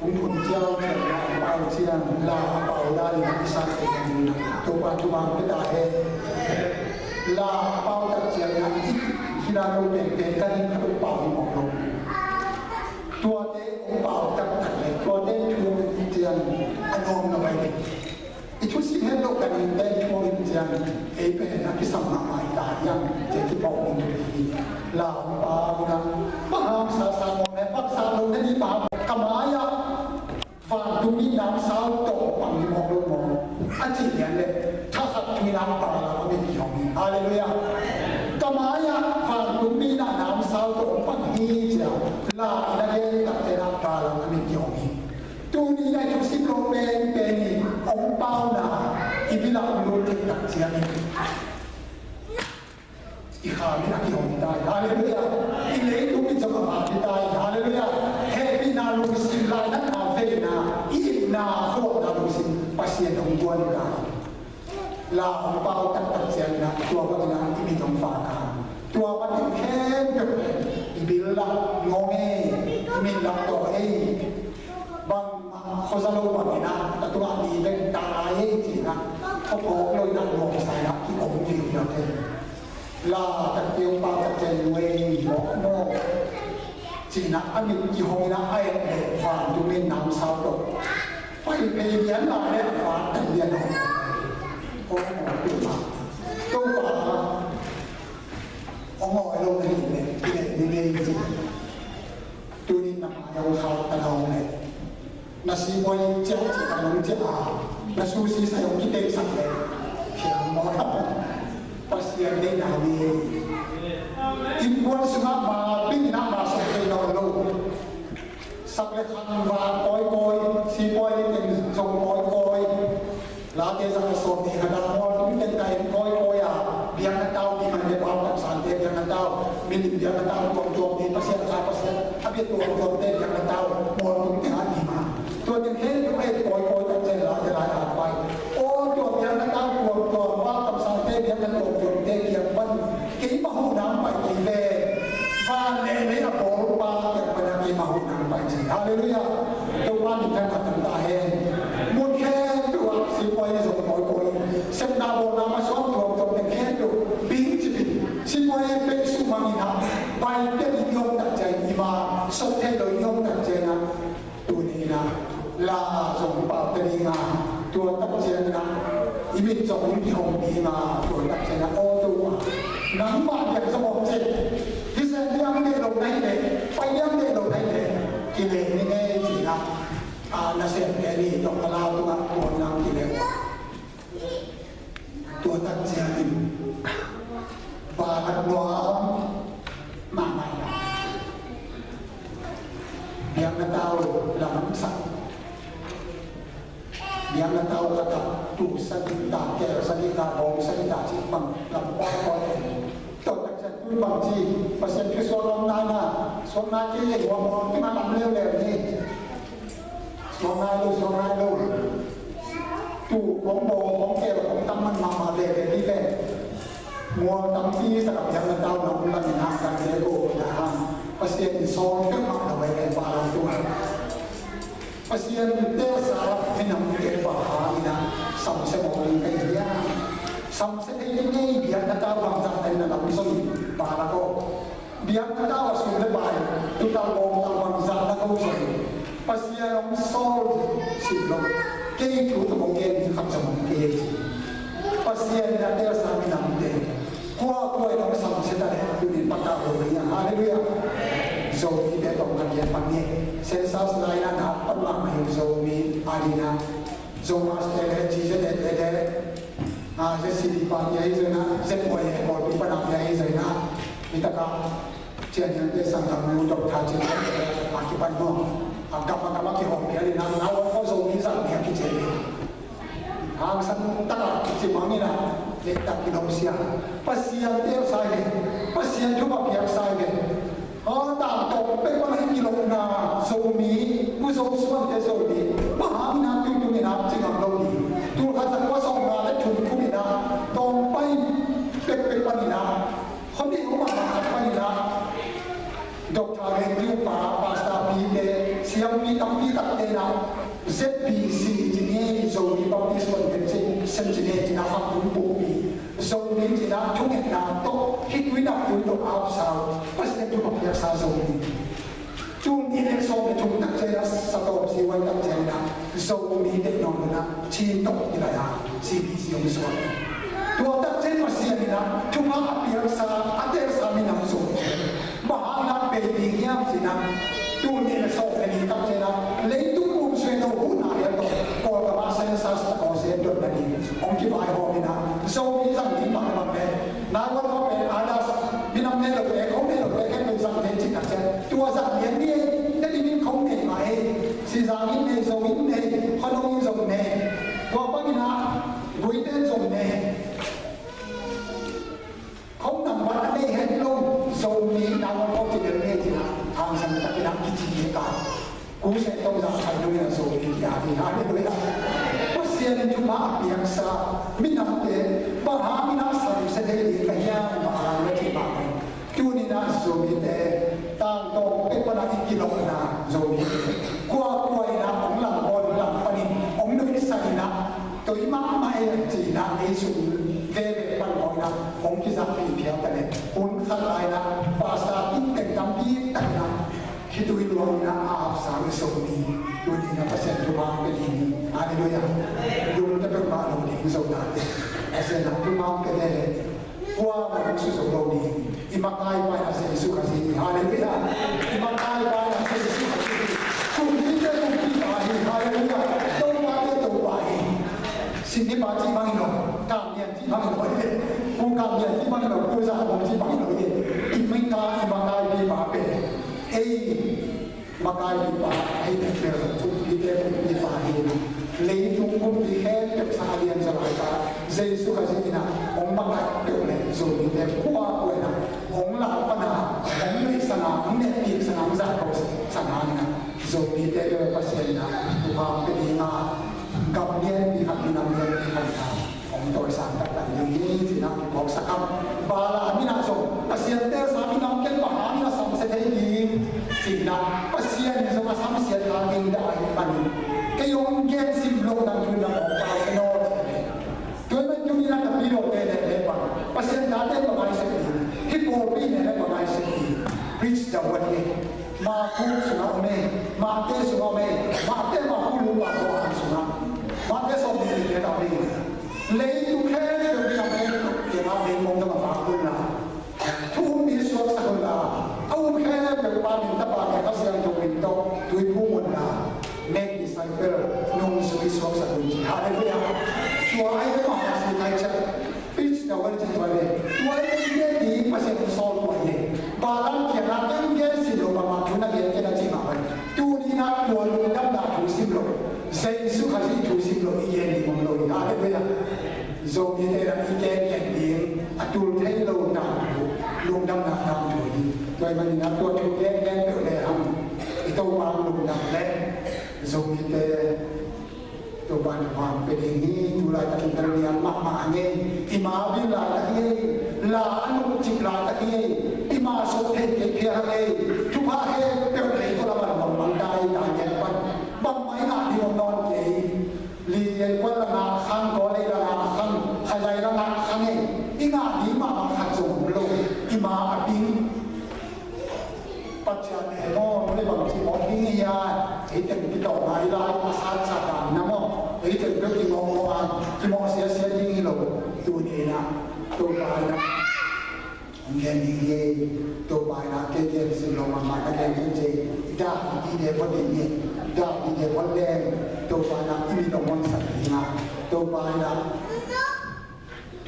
Hong thum ciang ciang a pau ciang la a pau dan in a i sa thei ding in Topa thupha pia ta hen. La a pau tak ciang in a i kina lo pen pen kan in khat pau hi mawk lo. Tuate hong pau taktak le tuate thu hong ciang a nuam lo ai. I thusim het loh ka ding pen thu in ciang ei pen a kisam mahmah hi ta hiam ci kipawh ding hi. La hong pau na bang hang sa sa mawk le bang sa lo na ni bang ka mai-ah vantung mi namsau tawh pang hi mawk lo maw? A cih lian le thakhat thu in a pau la a mit kihong hi. Halleluiah. Ka mai-ah vantung mi namsau tawh pang hi ciang la in a gen tak te na pau la a mit kihong hi. Tuni na i thusim lo penpen in hong pauna i bilah hong lut theih tak ciangin i kha min a kihong hi ta hi. Halleluiah. I leitung in zong a vak hi ta hi. Halleluiah. Hehpihna lungsim lainatna veina i itna khuakna lungsim Pasian hong guan hi ta hi. La hong pau taktak ciangin ah tua bangin ah i mit hong vak a, tua bangin khempeuh i bil lah ngawng ei, i mit lah tawh ei. Bangmah khuaza lo bangin ah ka tungah mi bek ta lai ei ci-in ah khuaphawk lo in ah nuamsa in ah ki-om viuviau thei. La taktak hong pau taktak nuai mawkmawk. Ci-in ah a mit kihong in ah a et leh vantung mi namsau tawh pai phei lian lai leh a vat tak lian hong. Hong mawk peuhmah. Topa hong awi lo na hih leh i leh ni ngei ci. Tuni na mai hong khauh ta na hong leh. Na sipuai ciah ciah ka nong ciah a, na susi sai hong kiteihsak leh thiang maw? Pasian deihna ni. Innkuan sungah ma pin na ma sok thei nawn lo. Sak le khang va kawikawi, sipuai teng zong kawikawi. Late zang a sawm ni khat ah mualtung teng ka en kawikawi a, biakna tau, mi man le pau kamsangte biakna tau, milim biakna tau tuamtuam ni, Pasian a kha Pasian a bia tuamtuamte biakna tau, mualtung teng ah ni ma. Tua teng khempeuh a et kawikawi tak ciang late lai a pai. Aw, tua biakna tau tuamtuam, pau kamsangte biakna tuamtuamte kiang pan keimah hoh nang pai kei ve. Van le lei a bawlpa kiang pan a keimah hoh nang pai ci. Halleluiah. Topa min thang khat tang ta hen. Mun khempeuh ah sipuai zong kawikawi. Sepna bawlna masuan tuamtuam teng khempeuh bing ci bing. Sipuai pek sumang in ah Pai pian i om tak ciang i ma sot thei lo i om tak ciang a, tuni in a la zong pau te ding a, tua tak ciang in a i mit zong kihong ding a, tua tak ciang a aw tu a nangmah biak zong om cih. Hi se liang deh lo nai le, pai liang deh lo nai le, kileh ni ngei ci a, a, nasem te ni tawh a la tung a tua nang kileh. Tua tak ciangin Balak nuam mahmah. Biakna tau lamsak. Biakna tau khat ah tu sagih ta, kel sagih ta, bawng sagih ta cih bang lam kuai kuai. Tua tak ciang tu bang ci, Pasian thu suak lam nai na, suak nai kei leh hua bawl kei ma lam leuleu ni. Suang nai lo, suang nai lo. Tu kong bawl, kong kel, kong tam man mahmah veve hi ve. Mual tampi tak a biakna tau na om lam in hangkan te ko na hang. Pasian in sawl peuhmah lo ve, Balak tung a. Pasian telsa minamte bang hang in a samsia mawk ding ka hi hiam? Samsia thei ding ei, biakna tau bangzah na in a lam zong Balak aw. Biakna tau a sum le pai, tutal bawngtal bangzah na ko zong, Pasian hong sawl sim lo. Kei thu tawh kong gen ding khat zong om kei. Pasian in a telsa minamte kuakua in hong samsia ta leh, tuni in pakta lo ding a. Halleluiah. Zomite tawh kan gen pan ni. Census lai in a na pan mahmah hi Zomi a ding a. Zomi Australia, G Z N te, a, Z C D pa te ahi zong in a, Z Y A pawlpi pan a te ahi zong in a, mi tak a, cian hiang te sang tam lu dok tha cin a, a kipan hong, a gam a gam a kihawm pian in a, na wan fo Zomi zang ni a kici. Hangsan tak a kici mang in a, leh tak kilo sia. Pasian telsa hi, Pasian thupha piaksa hi. Aw, tangtawng pek pan a i kilawhna Zomi, Pu Zo suante Zomi, bang hangin a tuitung in a ci ngam lo ding. Tul khat za kua sawmnga le thum kum in a, tawngpai pekpek pan in a, khuami hong mahmah khat pan in a, Doctor Len Diu pa, Pastor pite, siampi tampi takte in a, Z B C ci ni, Zomi Baptist Convention ci ni, ci in a kham tung pukpi. Zomi cih na thungetna tawh, hih tui na tui tawh apsa uh, Pasian thupha piaksa Zomi. Tul nih le sawm le thum tak ciang a, sa tawm si wan tak ciang a, Zomi te nawn na Chin tawh i lai a, C B C hong suak. Tua tak ciang Pasian in a thupha a piaksa, a telsa minam Zomi. Bang hang na bei ding hiam cih na, tul nih le sawm le nih tak ciang a, leitung um suai lo huhna hiam tawh, Kawlgam ah census tak aw se dot na ding hong kivaihawm in a, Zomi zang ding bang bang le, nai wan khawng pen others, minam nei lote, khawng nei lote khempeuh zang ding cih tak ciang, tua zang lian ni ei, Tedim in khawng nei mah ei, Sizang in nei, Zo in nei, Khuanung in zong nei, tua bang in a, Guite in zong nei. Khawng nambat a nei het lo Zomi na wan khawng ci lel ngei ci a, hangsan takin a kici hi ta. Kusia tawh zah khai dongin a Zomi ki-at hi. Halleluiah. Pasian in thupha a piaksa minamte bang hangin a samsia thei ding ka hiam, bang hangin a cih bang hi. Tuni-in a Zomite tangtawng pek pan a i kilawhna Zomite kuakua in a hong langbawl, hong langpan in, hong nuihsan in a, tui mahmah e ci-in a, ei sung veve pan hong in a, hong kizahpih phial ta leh, hun khat lai in a, pastor tinteng tampi tak in a, khitui luang in a, a apsa i Zomi, tuni-in a Pasian thupha hong pia ding hi. Halleluiah. Lungtang peuhmah lo ding Zomite. Pasian in a thupha hong pia leh, kuamah hong suzo lo ding. I makai pa in a Jesu Khazih hi. Halleluiah. I makai pa in a Jesu Khazih hi. Kumpite kumpipa hi. Halleluiah. Topate Topa hi. Sihnipa cih bang hi lo. Kamlian cih bang hi lo. Pu Kamlian cih bang hi lo. Pu Za Mung cih bang hi lo. I makai, i makai pipa pen ei makaipipa, ei bel kumpite kumpipa hi. Leitung kumpi khempeuh sang a lianzaw laipa Jesu Khazih in a hong makaih peuh leh Zomite kuakua in a hong langpan a, hong nuihsan a, hong netpihsan a, hong zahtohsan a, in a Zomite bel Pasian in a thupha hong pia ding a, gam lianpi khat, minam lianpi khat in a hong tawisang taktak ding hi, ci-in a kiphawksak a. Balaam in a zong Pasian telsa minam ken bang hangin a samsia thei ding, ci-in a, Pasian in zong a samsiat hang ding dah ahih manin, kei hong gen sim loh nang thu in a mawk pau ken aw, ci-in a. Tua ahih manin tuni-in a Tapidaw te leh leh bang, Pasian tate bang a i sep ding, hih pawlpi leh leh bang a i sep ding. Mark sungah om e, Matthai sungah om e, Matthai, Mark, Luka, Johan sungah, Matthai sawm nih le giat ah om e. Leitung khempeuh in a hong tuk pian a, veng mong dong a vak un la, thu um mi suaksak un la, a um khempeuh Pa, Tapa le Kha Siangtho min tawh tuiphum un la, make disciple, nungzui suaksak un ci. Halleluiah. Tua ai mah a si nai ciat. Preach the word ci tua le. Tua i gen ding Pasian in sawl tua hi. Balaam kiangah ken gen sin lo mahmah thu na gen ken a ci mah bang. Tuni-in ah tua lungdamna thu sim lo, Jesu Khazih thu sim lo i gen ding om lo hi. Halleluiah. Zomite in ah i gen gen ding a tul thei lo tangthu, lungdamna tangthu hi. Tua ahih manin ah tua thu gen gen peuh le hang i Topa lungdam le Zomite Topa in thupha hong pia ding hi. Tu laitakin bel lian mahmah hang ei. I ma a bil laitak hi ei. La a nungcik laitak hi ei. I ma sawt thei kei phial hang ei. Thupha khempeuh lei tawh lam a lam bang dai dai gen pan. Bangmah i ngah ding om nawn kei. Li ei kuan la ngah khang, kawl ei la ngah khang, khaizai la ngah khang ei. I ngah ding mahmah khat zong om lo. I ma a bil Pasian he maw, nu le bang ci maw, ding hi a, ei teng kitawng a i lai a sat sat dan na maw, ei teng bek kimawh mawh a, kimawh siasia ding hi lo, tuni-in ah, Topa in ah, hong gen ding hi, Topa in ah, kei gen sin lo mahmah na gen cin ci, dah i de phot ding hi, dah i de phot leng, Topa in ah, i mit hong honsak ding a, Topa in ah,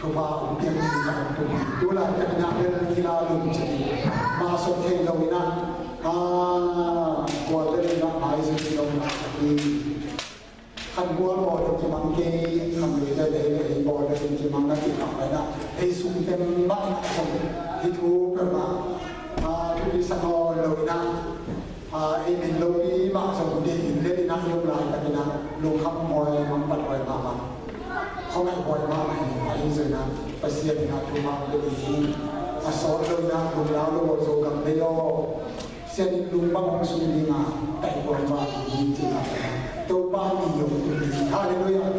Thupha hong piak ding ka tung hi. Tu laitakin ah bel kila lum ci. Ma sawt thei lo in ah, a, gual bel in ah mai zui lo in ah hi. Khan gual bawl in kimang kei, khan lui le lei le bawl bel in kimang na ci mah in ah, ei sung tem mah in ah sung hi thu peuhmah, a, thupi sa nawn lo in ah, a, ei min lopi mah zong ding in, lel in ah lum laitakin ah lungkham huai, mangpat huai mahmah. Khuangaih huai mahmah hi, ahi zongin ah Pasian in ah thupha hong pia ding hi. A sawt lo in ah lungdam lo aw Zogam lei aw. Sian in lung bang hong sung ding a, taih huai mah ding hi ci-in ah Topa in hong tung ding hi. Halleluiah.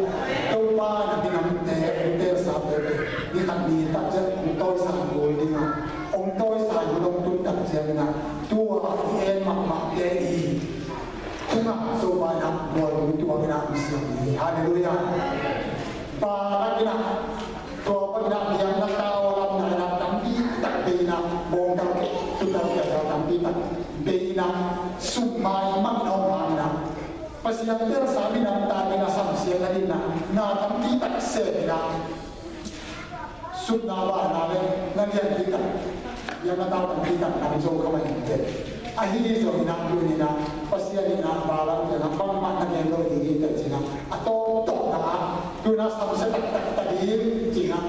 Topa in a minamte hong teelsa peuhpeuh, ni khat ni tak ciang hong tawisang kul ding a, hong tawisang hun hong tun tak ciangin ah tua i en mahmahte i tungah Topa in ah gualtung tuang in ah hong siam hi. Halleluiah. Balak in ah tua bang in ah biakna tau lam na in ah tampi tak bei in ah, bawngtal keh, tutal keh tampi tak bei in ah, sum maimang in ah hong hang in ah, Pasian teelsa minam tak in ah samsiatna dingin ah na tampi tak sem in ah, sum na bana le na lian ding tak, lian na tau tampi tak na zo kha mai in teh. Ahi zongin ah tuni-in ah Pasian in ah Balaam kiangah bangmah na gen lo ding hi teh ci-in ah, a tawptawpna ah tu-in ah samsia taktak ta ding ci-in ah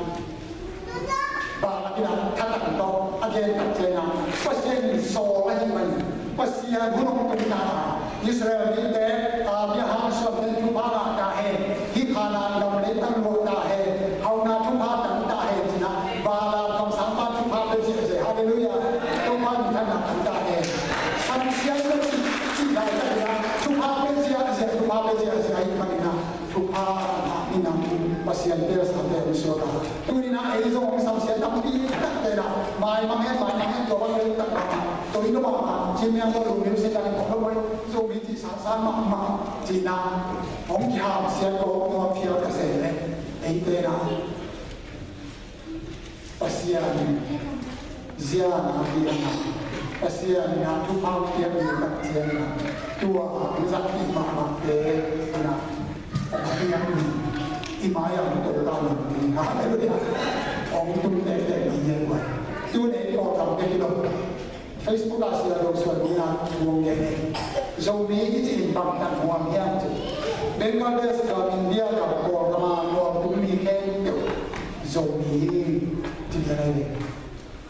Balaam in ah thatang tawh a gen tak ciangin ah Pasian in sawl ahih manin Pasian hun hong tung ta a, Israel mite, Abraham suante thupha ngah ta hen, hih Kanaan gam leitang luah ta hen, hauna thupha tang ta hen ci-in ah Balaam kamsangpa thupha pia ziahziah. Halleluiah. Topa minthanna tang ta hen. Samsiatna cih, cih laitakin ah thupha pia ziahziah, thupha pia ziahziah ahih manin ah thupha ngah minam Pasian teelsate hong suak a, tuni-in ah ei zong hong samsiat tampi takte in ah maimang hen, maimang hen, tua bang lei tak bang ah, tua in lo bang ah, ci miang tua lungdam se kan kong lo mai, Zomi cih sang sang mahmah ci-in ah hong kihamsiat ko, tua phial ka se leh eite in ah Pasian ziang a piang a, Pasian in ah thupha piak ding tak ciangin ah tua a hong zat ding mahmahte in ah hong piak ding, i mai-ah hong tolh ta ding. Halleluiah. Hong tung tektek ding hi a, tua. Tu-in ei Kawlgam bek hi lo. Facebook ah Sia Dong Suan in ah hong gen hi. Zomi i cih in bangtan huam hiam cih, Bangladesh gam, India gam, Kawlgam ah nuam tung mi khempeuh Zomi hi ci-in a hi ve.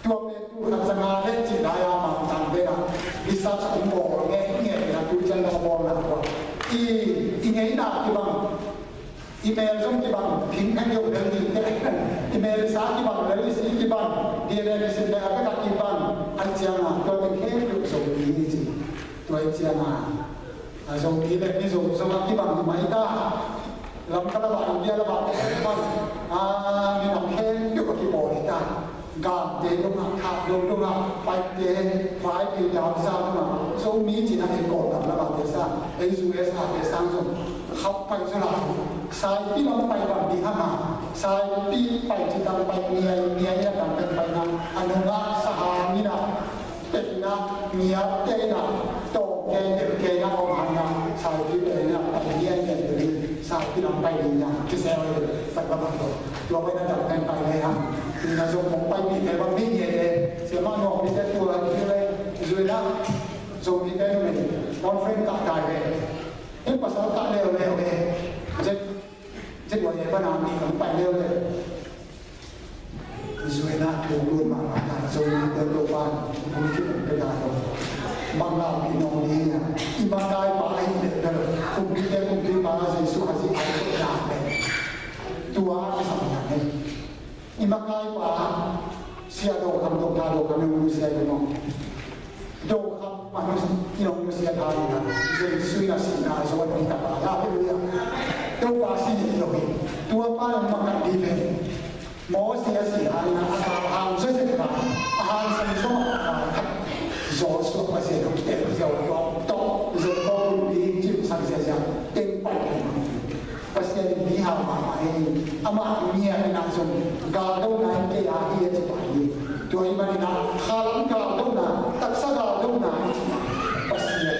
Tua pen tul khat za nga le cih lai-a Mangkang pen ah research hong bawl ngei ngei in ah tu ciang dong a bawlna tua i, i ngeina kibang, i mel zong kibang, thing khang yo lel ding te, i mel i sa kibang, lel i si kibang, D N A i sin le a bek a kibang, a ciang a tua pen khempeuh Zomi hi ci. Tua i ciang a, a Zomi le Mizo zong a kibang mai ta. Lamka lam ah, India lam ah, a, minam khempeuh a kibawl hi ta. Gamte dong ah, Thadou dong ah, Paite, Vaiphei, Damsa dong ah, Zo Zomi cih na ei Kawlgam lamah te sa, ei U S A te sang zong khap pai zaw lai. Saipi lam pai bang ding hang a, Saipi pai cih lam pai niai niai a dang pen pai na, a nungah sa hang in a, pek na, niap te na, tawh ke, tel ke na om hang na, Saipi pai na, pai niai niai te ni, Saipi lam pai ding na, ci se oi, pai ba bang tua. Tua pai na dang pen pai le hang. Ina zong mong pai pi te bang ding niai te, sia ma nuam pi te tua, pi le, zui na. Zomite numei conference kah tai ve. Hih pasal kah leuleu ve. Zet, zet wa ye pana mi kong pai leuleu. Zuina thu lut mahmah na Zomite Topa kumpi pe ta lo. Bang lau pi nong ni na. I makai pa ahi le pe lo. Kumpite kumpipa Jesu a zi ai pe na pe. Tua a kisam na ne. I makai pa Sia Do Kham, Dr. Do Kham, i hong nusia i maw. Do Kham, i hong nusia ta ding a, Jesu in a sihna a zo a dong ta pa, hallelujah. Topa si hi lo hi. Tua pa hong mangngilh ding hi. Mosi a si hang in a, a hang zo zek a, a hang sang zo a, Joshua Pasian hong tel zo, zo tawh, zo tawh, bing cim sang zia zia, teng pai. Pasian in mi hau mahmah hi. Amah ngiat in ah zong galdona in kei a hi a ci pah hi. Tua ahih manin ah khalam galdona, taksa galdona in ci, Pasian in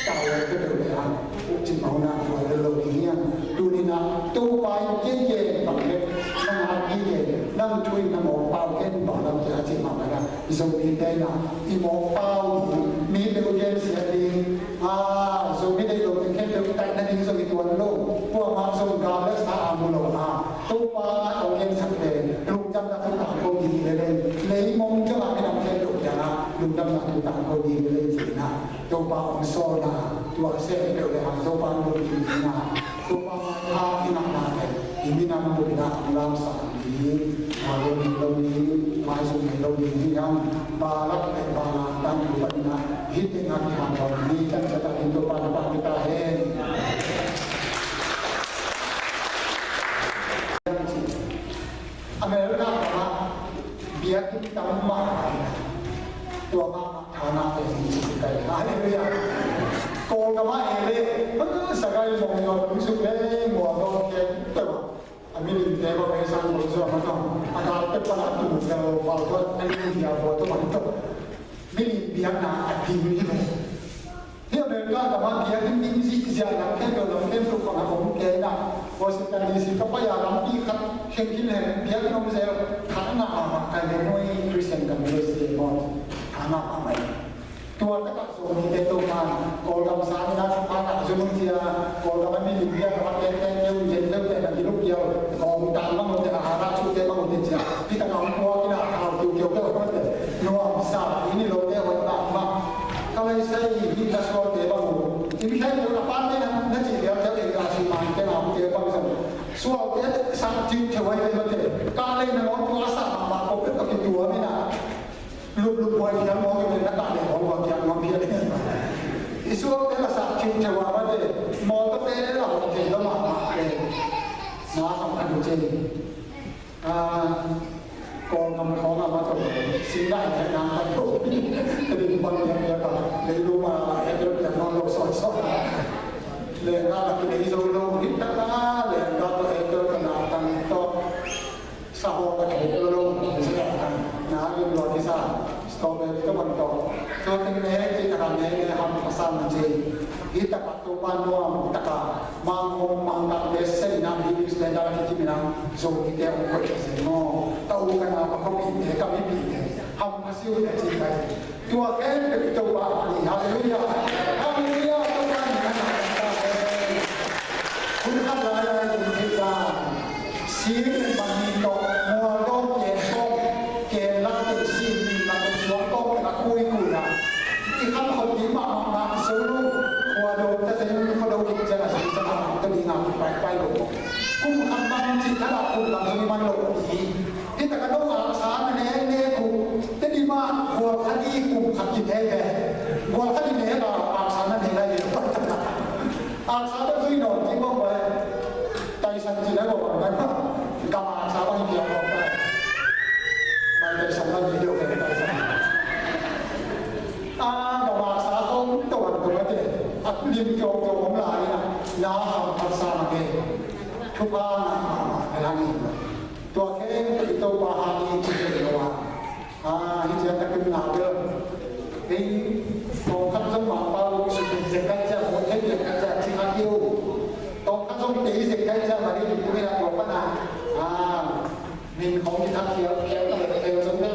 tawi peuhpeuh le hang uk cin pau na tua lel lo ding hiam? Tuni in ah Topa in kei gen bang bek na ngak hi le, nang thu in na mawk pau ken bang lam ci a ci mahmah in ah Zomite in ah i mawk pau ding, mi peuh gensiat ding, a, Zomi deih lote khempeuh taih nading zong i tuan lo. Kuamah zong gam le sa a mu lo a, Topa a tawh gensak pen lungdamna thu tangko ding hi lel, leimong zong a minam khempeuh kiangah lungdamna thu tangko ding hi lel ci-in ah Topa hong sawlna tua sem peuh le hang Topa hong lungkim ding a, Topa mailam i ngahna pen i minam bup in ah hong lamsang ding. Tua lo ding lo ding, maizum nei lo ding hi hang. Balak le Balaam tangthu panin ah hih tengah kihanthawn ni. Kan ciat ah ding Topa na pahpih ta hen. America gam ah biakinn tam mahmah, tua mahmah thanak te hi ci kai. Hallelujah. Kawlgam ah ei le, sagai mawng yawn hong suk le, mual dawng khe, tua a milimte bang ei sang lo zuam a tawh, a gal pek pan a tum vel val tua, a lim dia val tua bang tawh. Milim biakna a ding hi ve. Hih America gam ah biakinn ding zihziah lam khempeuh lam khempeuh bang a om kei in ah, Washington D C ka pai a lampi khat khen khin leng biakinn om zel, tha ngah mahmah kai le, noi Christian gam U S A maw, tha ngah mahmah hi. Tua takah Zomite Topa'n Kawlgam sang in ah thupha ngah zom un ci a, Kawlgam a milim biakna a tengteng keu in, Gentile te na kiluk kial, kawmtang bang uh te, a hara cu te bang uh te ci a, hih takah hong puak in ah, thau kiukiu te hong te, nuamsa, i ni lote hoih mahmah. Ka lai sai, hih na sualte bang uh, i mi khai uh a pate na, na cih vialte, ei ka si man te na, te bang zong sualte sak cing theu ai ve mate. Ka lei na ngawt tua sa mahmah ko pek ka kituam in ah. Luplup buai phial maw, kei na kah leh hong buai phial maw phial. I suakte la sak cing theu a mate, mawtawte la hong thei lo mahmah le. Na hong a du cei. Ah, Kawlgam khawng a mah tawh, singdai ne na mah tawh. Ka ding bang piak piak a, leilung a, a hek piak piak mah lo sawt sawt. Lengga la kilei zo lo, hih tak a, lengga tawh hek piak piak na tang tawh. Sahaw ka thei lo lo, na lim lua kisa, strawberry ka bang tawh. Tua teng ne, ci taka ne, ne ham ka sa man ci. Hi taka Topa nuam taka, mangkong mangkang te sei na, hi big standard ki ci mina, zo ki te ong koih ka sei mo. Ka u ka na ka ko pi te, ka mi pi te. Ham ka siu te ci kai. Tua khempeuh i Topa a ni. Halleluiah. Halleluiah. Topa ni a na ta. Hun khat lai lai hun thei ta. Sing in bang ni tawh mual dawng ken tawh ken lak teng, sing ning lak teng, suang tawng teng a kui kui a. I kham khawh ding mahmah mah zo lo. Khua do ta zeng khua do kik ciang a zeng ciang a lam ta ding a pai pai lo. Kum khat bang cih khat a kum lam zong i man lo ding. Hi tak a no aksa na nek nek uh, Tedim ah gual khat i kum khat ki nek ve. Gual khat i nek a aksa na nek lai ve. Aksa na zui nawn ci bawk pai. Taisan ci na bawk pai. Gam aksa bang i piak bawk pai. Pai taisan na nek deuh ve taisan. A gam aksa kong to Lim tuaktuak om lai in ah, na hamphat sa mah e. Thupha ngah mahmah ka hi ing. Tua khempeuh i Topa hang in ci thei lo a. Ah, hih ciang ka tunna bel, ei, tawmkhat zong Mangpau lungsim zek ka hih ciang, maw, thei pian ka hih ciang, ci kha kei uh. Tawmkhat zong tei zek ka hih ciang, mah ni, tua pen ah, tua pan ah. Ah, min khawng i thak khial, khial ka leh, khial zong bel.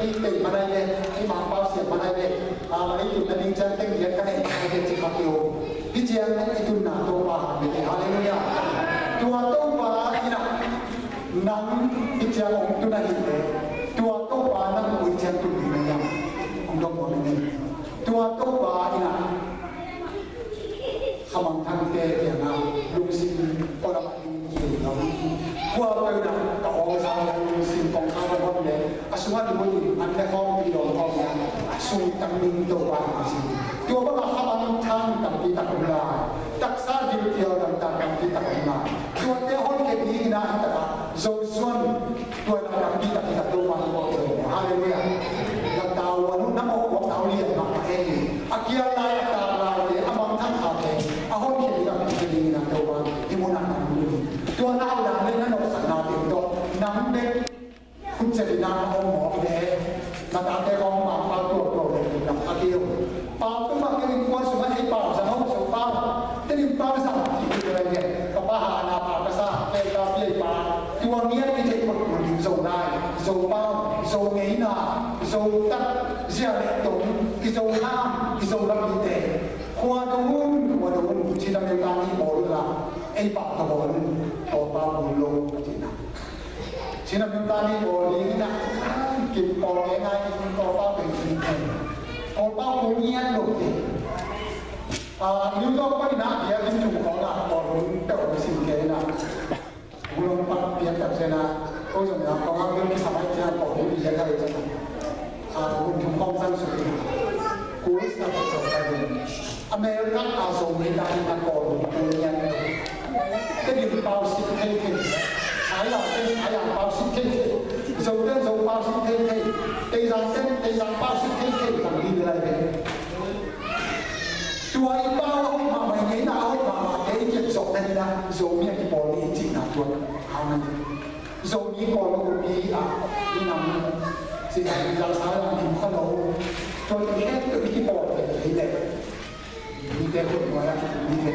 Ei, tei mah nai ve, ei, Mangpau siam mah nai ve. Ah, mah ni, tun na ding ciang teng giat ka nei, ka hih ci kha kei uh. Hih ciang i tunna Topa hang mite. Halleluiah. Tua Topa in ah, nang hih ciang hong tun ahih leh, tua Topa nang hih ciang tun ding na hiam? Hong dong mawk ning ei. Tua Topa in ah, khamangthangte kiangah lungsim pawlkhat ding kei lo. Khua peuh in ah ka awngzang leh lungsim kongkhak hong hon leh, a sungah lut in an le khawmpi dawn khawm in ah, a sung tang ding Topa in ci. Tua bangah khamangthang tampi tak om lai. Taksa gilkial dangtak tampi tak om lai. Tuate honkhia dingin ah hih takah Zosuan tua in ah tampi tak hih tak Topa in bawl zo. Halleluiah. Na tau a nu na mawh kuak tau lian mah ka ei. A kial lai, a tak laite, a mangthang khate, a honkhia ding a pia dingin ah Topa in hih munah na lut in. Tua na hauhdan le na nopsakna teng tawh nang bek khutcep in ah na om mawk leh, na tate khawng Mangpau tuaktuak leh lam kha kei uh. Pau tung mah kei in, kuan sungah ei pau zang hong, Zo pau, Tedim pau zang, ci kei lai leh, ka pa hana pau ka sa, kei ka pia ei pa. Tua ngiat i theih phot kul ding Zo nai, Zo pau, Zo ngeina, Zo tat, zia le tong, i Zo nam, i Zo lampite. Khua dong un, khua dong un, Chin America nih bawl un la, ei pau ka bawl un, Kawlpau bawl lo, a ci na. Chin America nih bawl ding in ah, kim Kawl ngai ngai in Kawlpau beng sin thei. Kawlpau kul ngiat lo te. Ah, New York pan in ah, bia kim tung Kawl ah, Kawl hun tawh sin thei in ah. Bulong pak piak tak sin ah, ko zong in ah, Kawl ah bia kisam ai ciang Kawl hun bia thei ciang ah. Ah, hun thum khawng sang suk in ah. Kul sa tak tak tak in. America a Zomi ta in a Kawl hun kul ngiat. Tedim pau sik thei thei. Sailam ten Sailam pau sik thei thei. Zo ten Zo pau sik thei thei. Teizang ten Teizang pau sik thei thei. Bang di lai ve. Tua i pau a hoih mahmah, i ngeina a hoih mahmah te i kep zawh na hi na, Zomi a kipawl ni i cihna tua hang a ni. Zomi Kawl a umpi a, minam, si a, i zang sa a lim kha lo. Tua i khempeuh i kipawl thei thei leh. Mite hoih nuai a kitum ni ve.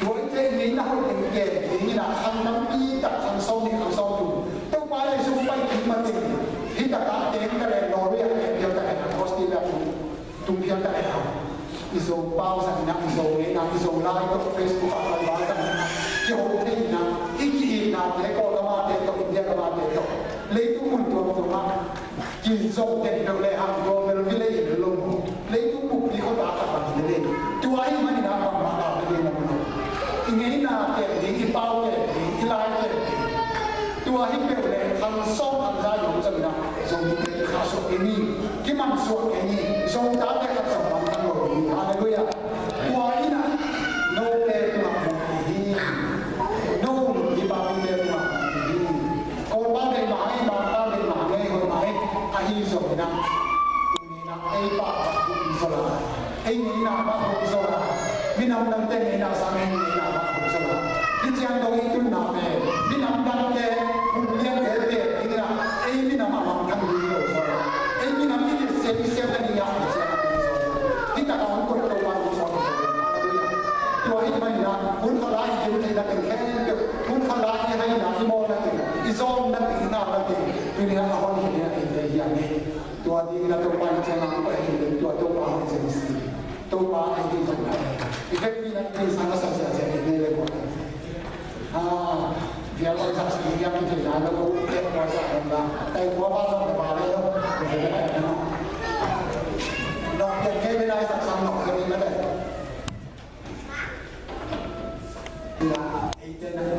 Tua i te i ngeina hoih teng kem ding in a, khang tampi tak, khang sawm nih, khang sawm thum. Topa Jesu pai kik ma teng. Hih takah teng ta leh, lawri a teng phial ta leh, Australia tung, tung phial ta leh. I Zo pau zang in a, i Zo ngeina, i Zo lai tawh Facebook ah, Bible zang in a, kihong thei in a, i ki-itnate, Kawl gam a te tawh, India gam a te tawh, leitung mun tuamtuam ah kizom den peuh lehang, global village in lo mu. Leitung buppi khuata khat bang hi leh. Tua ahih manin a bangmah ngah ding om lo. I ngeina kem ding, i pau kem ding, i lai kem ding. Tua hi peuh leh khang sawm khang za i om zong in a, Zomite khahsuah kei ni, kimansuah kei ni, Zo tate khat zong mangthang lo ding hi. Halleluiah. Tua in a, note tungah muh kei hi. No, i pau i te tungah muh kei hi. Kawlpau deih mah hi, Mangpau deih mah hi, hoih mah hi, ahi zongin ah, tuni in ah ei pau mah hoih zaw lai, ei ngeina mah hoih zaw lai, minam dangte ngeina sang ei ngeina mah hoih zaw lai. Hih ciang dong i tunna pen minam dangte, hun liante te in ah ei minam a mangthang ding hi lo zaw lai. Ei minam i kisiam kisiam a ding ah hih ciang a ding zaw lai. Hih takah hong koih Topa in hong koih zaw lai. Tua ahih manin ah hun khat lai i gen theihna teng khempeuh, hun khat lai i haina, i mawhna teng, i zawmna teng, i ngakna teng, tuni in ah a hon hi ding a eite hi a ngei. Tua dingin a Topa in ciang a hong koih hi ding, tua Topa hong zen si. Topa ei ding zong a ei. I vekpi in a i ding sang a sa ziahziah ei ngei le kua. Ah, vial oi sak si vial ki thei lai lo ko, vial oi sak lam la. Kai kua ba lam la ba le lo. Nok pian kei be lai sak sang nok kei be lai. Ina, ei te na.